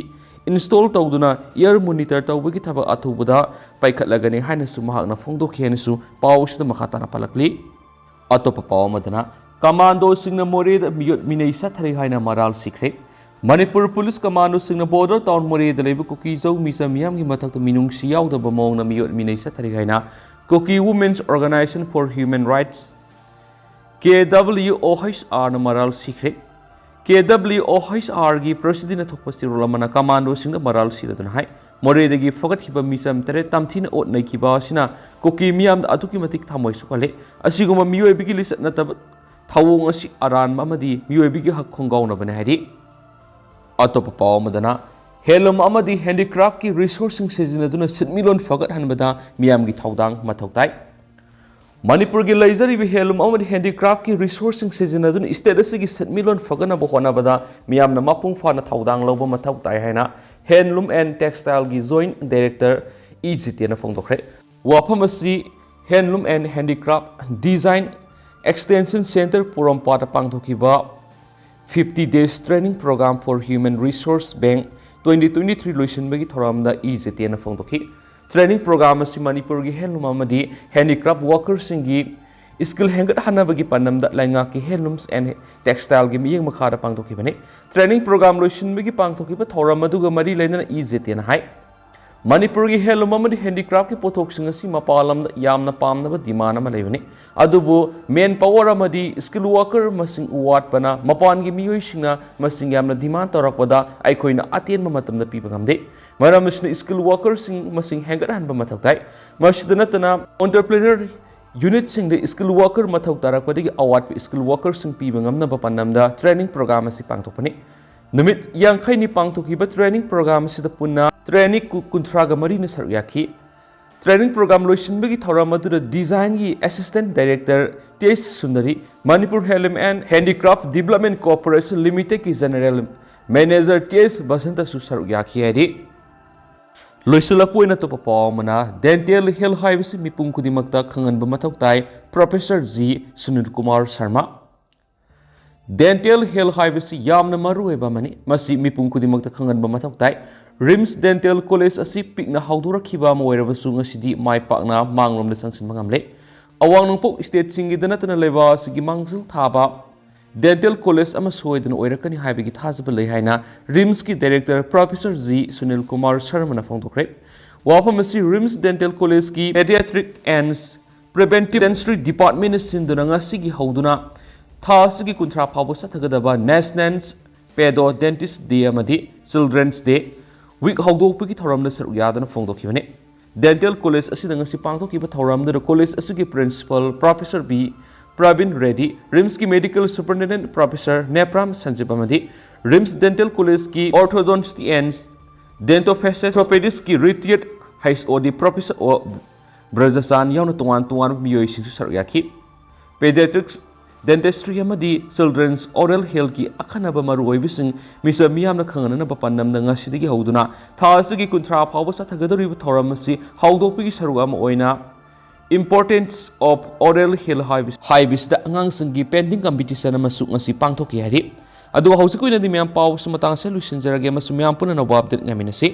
install ꯇꯧꯗꯨꯅ air monitor ꯇꯧꯕꯒꯤ ꯊꯕꯛ ꯑꯊꯨꯕꯗ ꯄꯥꯏꯈꯠꯂꯒꯅꯤ ꯍꯥꯏꯅꯁꯨ ꯃꯍꯥꯛꯅ ꯐꯣꯡꯗꯣꯛꯈꯤ ꯍꯥꯏꯅꯁꯨ ꯄꯥꯎ ꯑꯁꯤꯗ ꯃꯈꯥ ꯇꯥꯅ ꯄꯜꯂꯛꯂꯤ꯫ ꯑꯇꯣꯞꯄ ꯄꯥꯎ ꯑꯃꯗꯅ, ꯀꯃꯥꯟꯗꯣꯁꯤꯡꯅ ꯃꯣꯔꯦꯗ ꯃꯤꯑꯣꯠ ꯃꯤꯅꯩ ꯆꯠꯊꯔꯤ ꯍꯥꯏꯅ ꯃꯔꯥꯜ ꯁꯤꯈ꯭ꯔꯦ꯫ ꯃꯅꯤꯄꯨꯔ ꯄꯨꯂꯤꯁ ꯀꯃꯥꯟꯗꯣꯁꯤꯡꯅ ꯕꯣꯔꯗꯔ ꯇꯥꯎꯟ ꯃꯣꯔꯦꯗ ꯂꯩꯕ ꯀꯨꯀꯤꯖꯧ ꯃꯤꯆꯝ ꯃꯤꯌꯥꯝꯒꯤ ꯃꯊꯛꯇ ꯃꯤꯅꯨꯡꯁꯤ ꯌꯥꯎꯗꯕ ꯃꯑꯣꯡꯗ ꯃꯤꯑꯣꯠ ꯃꯤꯅꯩ ꯆꯠꯊꯔꯤ ꯍꯥꯏꯅ Kuki Women's Organization for Human Rights, ꯀꯦ ꯗꯕ꯭ꯂꯤꯌꯨ ꯑꯣ ꯑꯩꯆ ꯑꯥꯔꯅ ꯃꯔꯥꯜ ꯁꯤꯈ꯭ꯔꯦ꯫ ꯀꯦ ꯗꯕ꯭ꯂꯤꯌꯨ ꯑꯣ ꯑꯩꯆ ꯑꯥꯔꯒꯤ ꯄ꯭ꯔꯁꯤꯗꯦꯟꯅ ꯊꯣꯛꯄ ꯆꯦꯔꯣꯜ ꯑꯃꯅ ꯀꯃꯥꯟꯗꯣꯁꯤꯡꯗ ꯃꯔꯥꯜ ꯁꯤꯔꯗꯨꯅ ꯍꯥꯏ, ꯃꯣꯔꯦꯗꯒꯤ ꯐꯒꯠꯈꯤꯕ ꯃꯤꯆꯝ ꯇꯔꯦꯠ ꯇꯝꯊꯤꯅ ꯑꯣꯠ ꯅꯩꯈꯤꯕ ꯑꯁꯤꯅ ꯀꯨꯀꯤ ꯃꯤꯌꯥꯝꯗ ꯑꯗꯨꯛꯀꯤ ꯃꯇꯤꯛ ꯊꯃꯣꯏ ꯁꯣꯛꯍꯜꯂꯦ꯫ ꯑꯁꯤꯒꯨꯝꯕ ꯃꯤꯑꯣꯏꯕꯒꯤ ꯂꯤꯆꯠ ꯅꯠꯇꯕ ꯊꯧꯑꯣꯡ ꯑꯁꯤ ꯑꯔꯥꯟꯕ ꯑꯃꯗꯤ ꯃꯤꯑꯣꯏꯕꯒꯤ ꯍꯛ ꯈꯣꯡꯒꯥꯎꯅꯕꯅꯤ ꯍꯥꯏꯔꯤ꯫ ꯑꯇꯣꯞꯄ ꯄꯥꯎ ꯑꯃꯗꯅ, ꯍꯦꯟꯂꯨꯝ ꯑꯃꯗꯤ ꯍꯦꯟꯗꯤꯀ꯭ꯔꯥꯐꯀꯤ ꯔꯤꯁꯣꯔꯁꯁꯤꯡ ꯁꯤꯖꯤꯟꯅꯗꯨꯅ ꯁꯤꯟꯃꯤꯠꯂꯣꯟ ꯐꯒꯠꯍꯟꯕꯗ ꯃꯤꯌꯥꯝꯒꯤ ꯊꯧꯗꯥꯡ ꯃꯊꯧ ꯇꯥꯏ꯫ ꯃꯅꯤꯄꯨꯔꯒꯤ ꯂꯩꯖꯔꯤꯕ ꯍꯦꯟꯂꯨꯝ ꯑꯃꯗꯤ ꯍꯦꯟꯗꯤꯀ꯭ꯔꯥꯐꯀꯤ ꯔꯤꯁꯣꯔꯁꯁꯤꯡ ꯁꯤꯖꯤꯟꯅꯗꯨꯅ ꯁ꯭ꯇꯦꯠ ꯑꯁꯤꯒꯤ ꯁꯤꯟꯃꯤꯠꯂꯣꯟ ꯐꯒꯠꯅꯕ ꯍꯣꯠꯅꯕꯗ ꯃꯤꯌꯥꯝꯅ ꯃꯄꯨꯡ ꯐꯥꯅ ꯊꯧꯗꯥꯡ ꯂꯧꯕ ꯃꯊꯧ ꯇꯥꯏ ꯍꯥꯏꯅ ꯍꯦꯟꯂꯨꯝ ꯑꯦꯟ ꯇꯦꯛꯁꯇꯥꯏꯜꯒꯤ ꯖꯣꯏꯟꯠ ꯗꯥꯏꯔꯦꯛꯇꯔ ꯏ ꯖꯤꯇꯦꯟꯅ ꯐꯣꯡꯗꯣꯛꯈ꯭ꯔꯦ꯫ ꯋꯥꯐꯝ ꯑꯁꯤ handloom and handicraft design extension centre ꯄꯣꯔꯣꯝꯄꯥꯠꯇ ꯄꯥꯡꯊꯣꯛꯈꯤꯕ fifty days training program for human resource bank twenty twenty three ꯂꯣꯏꯁꯤꯟꯕꯒꯤ ꯊꯧꯔꯝꯗ ꯏ ꯖꯤꯇꯦꯟꯅ ꯐꯣꯡꯗꯣꯛꯈꯤ꯫ ꯇ꯭ꯔꯦꯅꯤꯡ ꯄ꯭ꯔꯣꯒ꯭ꯔꯥꯝ ꯑꯁꯤ ꯃꯅꯤꯄꯨꯔꯒꯤ ꯍꯦꯟꯂꯨꯝ ꯑꯃꯗꯤ ꯍꯦꯟꯗꯤꯀ꯭ꯔꯥꯐ ꯋꯥꯀꯔꯁꯤꯡꯒꯤ ꯁ꯭ꯀꯤꯜ ꯍꯦꯟꯒꯠꯍꯟꯅꯕꯒꯤ ꯄꯥꯟꯗꯝꯗ ꯂꯩꯉꯥꯛꯀꯤ ꯍꯦꯟꯂꯨꯝꯁ ꯑꯦꯟ ꯇꯦꯛꯁꯇꯥꯏꯜꯒꯤ ꯃꯤꯠꯌꯦꯡ ꯃꯈꯥꯗ ꯄꯥꯡꯊꯣꯛꯈꯤꯕꯅꯤ꯫ ꯇ꯭ꯔꯦꯅꯤꯡ ꯄ꯭ꯔꯣꯒ꯭ꯔꯥꯝ ꯂꯣꯏꯁꯤꯟꯕꯒꯤ ꯄꯥꯡꯊꯣꯛꯈꯤꯕ ꯊꯧꯔꯝ ꯑꯗꯨꯒ ꯃꯔꯤ ꯂꯩꯅꯅ ꯏ ꯖꯤꯇꯦꯟꯅ ꯍꯥꯏ, ꯃꯅꯤꯄꯨꯔꯒꯤ ꯍꯦꯟꯂꯨꯝ ꯑꯃꯗꯤ ꯍꯦꯟꯗꯤꯀ꯭ꯔꯥꯐꯀꯤ ꯄꯣꯠꯊꯣꯛꯁꯤꯡ ꯑꯁꯤ ꯃꯄꯥꯟ ꯂꯝꯗ ꯌꯥꯝꯅ ꯄꯥꯝꯅꯕ ꯗꯤꯃꯥꯟ ꯑꯃ ꯂꯩꯕꯅꯤ꯫ ꯑꯗꯨꯕꯨ ꯃꯦꯟ ꯄꯥꯋꯔ ꯑꯃꯗꯤ ꯁ꯭ꯀꯤꯜ ꯋꯥꯀꯔ ꯃꯁꯤꯡ ꯋꯥꯠꯄꯅ ꯃꯄꯥꯟꯒꯤ ꯃꯤꯑꯣꯏꯁꯤꯡꯅ ꯃꯁꯤꯡ ꯌꯥꯝꯅ ꯗꯤꯃꯥꯟ ꯇꯧꯔꯛꯄꯗ ꯑꯩꯈꯣꯏꯅ ꯑꯇꯦꯟꯕ ꯃꯇꯝꯗ ꯄꯤꯕ ꯉꯝꯗꯦ꯫ ꯃꯔꯝ ꯑꯁꯤꯅ ꯁ꯭ꯀꯤꯜ ꯋꯥꯀꯔꯁꯤꯡ ꯃꯁꯤꯡ ꯍꯦꯟꯒꯠꯍꯟꯕ ꯃꯊꯧ ꯇꯥꯏ꯫ ꯃꯁꯤꯗ ꯅꯠꯇꯅ ꯑꯣꯟꯇꯔꯄ꯭ꯔꯤꯅꯔ ꯌꯨꯅꯤꯠꯁꯤꯡꯗ ꯁ꯭ꯀꯤꯜ ꯋꯥꯀꯔ ꯃꯊꯧ ꯇꯥꯔꯛꯄꯗꯒꯤ ꯑꯋꯥꯠꯄ ꯁ꯭ꯀꯤꯜ ꯋꯥꯀꯔꯁꯤꯡ ꯄꯤꯕ ꯉꯝꯅꯕ ꯄꯥꯟꯗꯝꯗ ꯇ꯭ꯔꯦꯅꯤꯡ ꯄ꯭ꯔꯣꯒ꯭ꯔꯥꯝ ꯑꯁꯤ ꯄꯥꯡꯊꯣꯛꯄꯅꯤ꯫ ꯅꯨꯃꯤꯠ ꯌꯥꯡꯈꯩꯅꯤ ꯄꯥꯡꯊꯣꯛꯈꯤꯕ ꯇ꯭ꯔꯦꯅꯤꯡ ꯄ꯭ꯔꯣꯒ꯭ꯔꯥꯝ ꯑꯁꯤꯗ ꯄꯨꯟꯅ ꯇ꯭ꯔꯦꯅꯤ ꯀꯨ-, ꯀꯨꯟꯊ꯭ꯔꯥꯒ ꯃꯔꯤꯅ ꯁꯔꯨꯛ ꯌꯥꯈꯤ꯫ ꯇ꯭ꯔꯦꯅꯤꯡ ꯄ꯭ꯔꯣꯒ꯭ꯔꯥꯝ ꯂꯣꯏꯁꯤꯟꯕꯒꯤ ꯊꯧꯔꯝ ꯑꯗꯨꯗ ꯗꯤꯖꯥꯏꯟꯒꯤ assistant director T S Sundari, Manipur handloom and handicraft development corporation ꯂꯤꯃꯤꯇꯦꯗꯀꯤ ꯖꯦꯅꯔꯦꯜ ꯃꯦꯅꯦꯖꯔ ꯇꯤ ꯑꯦꯁ ꯕꯁꯟꯇꯁꯨ ꯁꯔꯨꯛ ꯌꯥꯈꯤ ꯍꯥꯏꯔꯤ꯫ ꯂꯣꯏꯁꯤꯜꯂꯛꯄ ꯑꯣꯏꯅ ꯑꯇꯣꯞꯄ ꯄꯥꯎ ꯑꯃꯅ, ꯗꯦꯟꯇꯦꯜ ꯍꯦꯜꯊ ꯍꯥꯏꯕꯁꯤ ꯃꯤꯄꯨꯝ ꯈꯨꯗꯤꯡꯃꯛꯇ ꯈꯪꯍꯟꯕ ꯃꯊꯧ ꯇꯥꯏ, professor G Sunil Kumar Sharma. Dental health ꯍꯥꯏꯕꯁꯤ ꯌꯥꯝꯅ ꯃꯔꯨꯑꯣꯏꯕ ꯑꯃꯅꯤ꯫ ꯃꯁꯤ ꯃꯤꯄꯨꯝ ꯈꯨꯗꯤꯡꯃꯛꯇ ꯈꯪꯍꯟꯕ ꯃꯊꯧ ꯇꯥꯏ꯫ ꯔꯤꯝꯁ ꯗꯦꯟꯇꯦꯜ ꯀꯣꯂꯦꯖ ꯑꯁꯤ ꯄꯤꯛꯅ ꯍꯧꯗꯣꯔꯛꯈꯤꯕ ꯑꯃ ꯑꯣꯏꯔꯕꯁꯨ ꯉꯁꯤꯗꯤ ꯃꯥꯏ ꯄꯥꯛꯅ ꯃꯥꯡꯂꯣꯝꯗ ꯆꯪꯁꯤꯟꯕ ꯉꯝꯂꯦ꯫ ꯑꯋꯥꯡ ꯅꯣꯡꯄꯣꯛ ꯁ꯭ꯇꯦꯠꯁꯤꯡꯒꯤꯗ ꯅꯠꯇꯅ ꯂꯩꯕꯥꯛ ꯑꯁꯤꯒꯤ ꯃꯥꯡꯖꯤꯜ ꯊꯥꯕ ꯗꯦꯟꯇꯦꯜ ꯀꯣꯂꯦꯖ ꯑꯃ ꯁꯣꯏꯗꯅ ꯑꯣꯏꯔꯛꯀꯅꯤ ꯍꯥꯏꯕꯒꯤ ꯊꯥꯖꯕ ꯂꯩ ꯍꯥꯏꯅ ꯔꯤꯝꯁꯀꯤ director professor G Sunil Kumar ꯁꯔꯃꯅ ꯐꯣꯡꯗꯣꯛꯈ꯭ꯔꯦ꯫ ꯋꯥꯐꯝ ꯑꯁꯤ ꯔꯤꯝꯁ ꯗꯦꯟꯇꯦꯜ ꯀꯣꯂꯦꯖꯀꯤ ꯄꯦꯗꯤꯌꯥꯇ꯭ꯔꯤꯛ ꯑꯦꯟ ꯄ꯭ꯔꯤꯚꯦꯟꯇꯤꯚ ꯗꯦꯟꯇꯤꯁꯇ꯭ꯔꯤ ꯗꯤꯄꯥꯔꯠꯃꯦꯟꯅ ꯁꯤꯟꯗꯨꯅ ꯉꯁꯤꯒꯤ ꯍꯧꯗꯨꯅ ꯊꯥ ꯑꯁꯤꯒꯤ ꯀꯨꯟꯊ꯭ꯔꯥ ꯐꯥꯎꯕ ꯆꯠꯊꯒꯗꯕ ꯅꯦꯁꯅꯦꯜ ꯄꯦꯗꯣ ꯗꯦꯟꯇꯤꯁ ꯗꯦ ꯑꯃꯗꯤ ꯆꯤꯜꯗ꯭ꯔꯦꯟꯁ ꯗꯦ ꯋꯤꯛ ꯍꯧꯗꯣꯛꯄꯒꯤ ꯊꯧꯔꯝꯗ ꯁꯔꯨꯛ ꯌꯥꯗꯨꯅ ꯐꯣꯡꯗꯣꯛꯈꯤꯕꯅꯤ꯫ ꯗꯦꯟꯇꯦꯜ ꯀꯣꯂꯦꯖ ꯑꯁꯤꯗ ꯉꯁꯤ ꯄꯥꯡꯊꯣꯛꯈꯤꯕ ꯊꯧꯔꯝꯗꯨꯗ ꯀꯣꯂꯦꯖ ꯑꯁꯤꯒꯤ principal professor B Prabin Reddy, ꯔꯤꯝꯁꯀꯤ Medical Superintendent Professor Nepram Sanjeeb ꯑꯃꯗꯤ RIMS Dental Collegeꯀꯤ Orthodontist and Dentofacial Orthopedistꯀꯤ Retired H O D Professor O ꯕ꯭ꯔꯖꯆꯥꯟ ꯌꯥꯎꯅ ꯇꯣꯉꯥꯟ ꯇꯣꯉꯥꯟꯕ ꯃꯤꯑꯣꯏꯁꯤꯡꯁꯨ ꯁꯔꯨꯛ ꯌꯥꯈꯤ꯫ Pediatrics, Dentistry ꯑꯃꯗꯤ Children's Oral Healthꯀꯤ ꯑꯈꯟꯅꯕ ꯃꯔꯨꯑꯣꯏꯕꯁꯤꯡ ꯃꯤꯆꯝ ꯃꯤꯌꯥꯝꯅ ꯈꯪꯍꯟꯅꯕ ꯄꯥꯟꯗꯝꯗ ꯉꯁꯤꯗꯒꯤ ꯍꯧꯗꯨꯅ ꯊꯥ ꯑꯁꯤꯒꯤ ꯀꯨꯟꯊ꯭ꯔꯥ ꯐꯥꯎꯕ ꯆꯠꯊꯒꯗꯧꯔꯤꯕ ꯊꯧꯔꯝ ꯑꯁꯤ ꯍꯧꯗꯣꯛꯄꯒꯤ ꯁꯔꯨꯛ ꯑꯃ ꯑꯣꯏꯅ Importance of Oral Health ꯍꯥꯏꯕ-, ꯍꯥꯏꯕꯁꯤꯗ ꯑꯉꯥꯡꯁꯤꯡꯒꯤ painting competition ꯑꯃꯁꯨ ꯉꯁꯤ ꯄꯥꯡꯊꯣꯛꯈꯤ ꯍꯥꯏꯔꯤ꯫ ꯑꯗꯨꯒ ꯍꯧꯖꯤꯛꯀꯤ ꯑꯣꯏꯅꯗꯤ ꯃꯌꯥꯝ ꯄꯥꯎꯁꯤ ꯃꯇꯥꯡꯁꯤꯗ ꯂꯣꯏꯁꯤꯟꯖꯔꯒꯦ, ꯑꯃꯁꯨꯡ ꯃꯌꯥꯝ ꯄꯨꯟꯅ ꯑꯅꯧꯕ update ꯉꯥꯏꯃꯤꯟꯅꯁꯤ꯫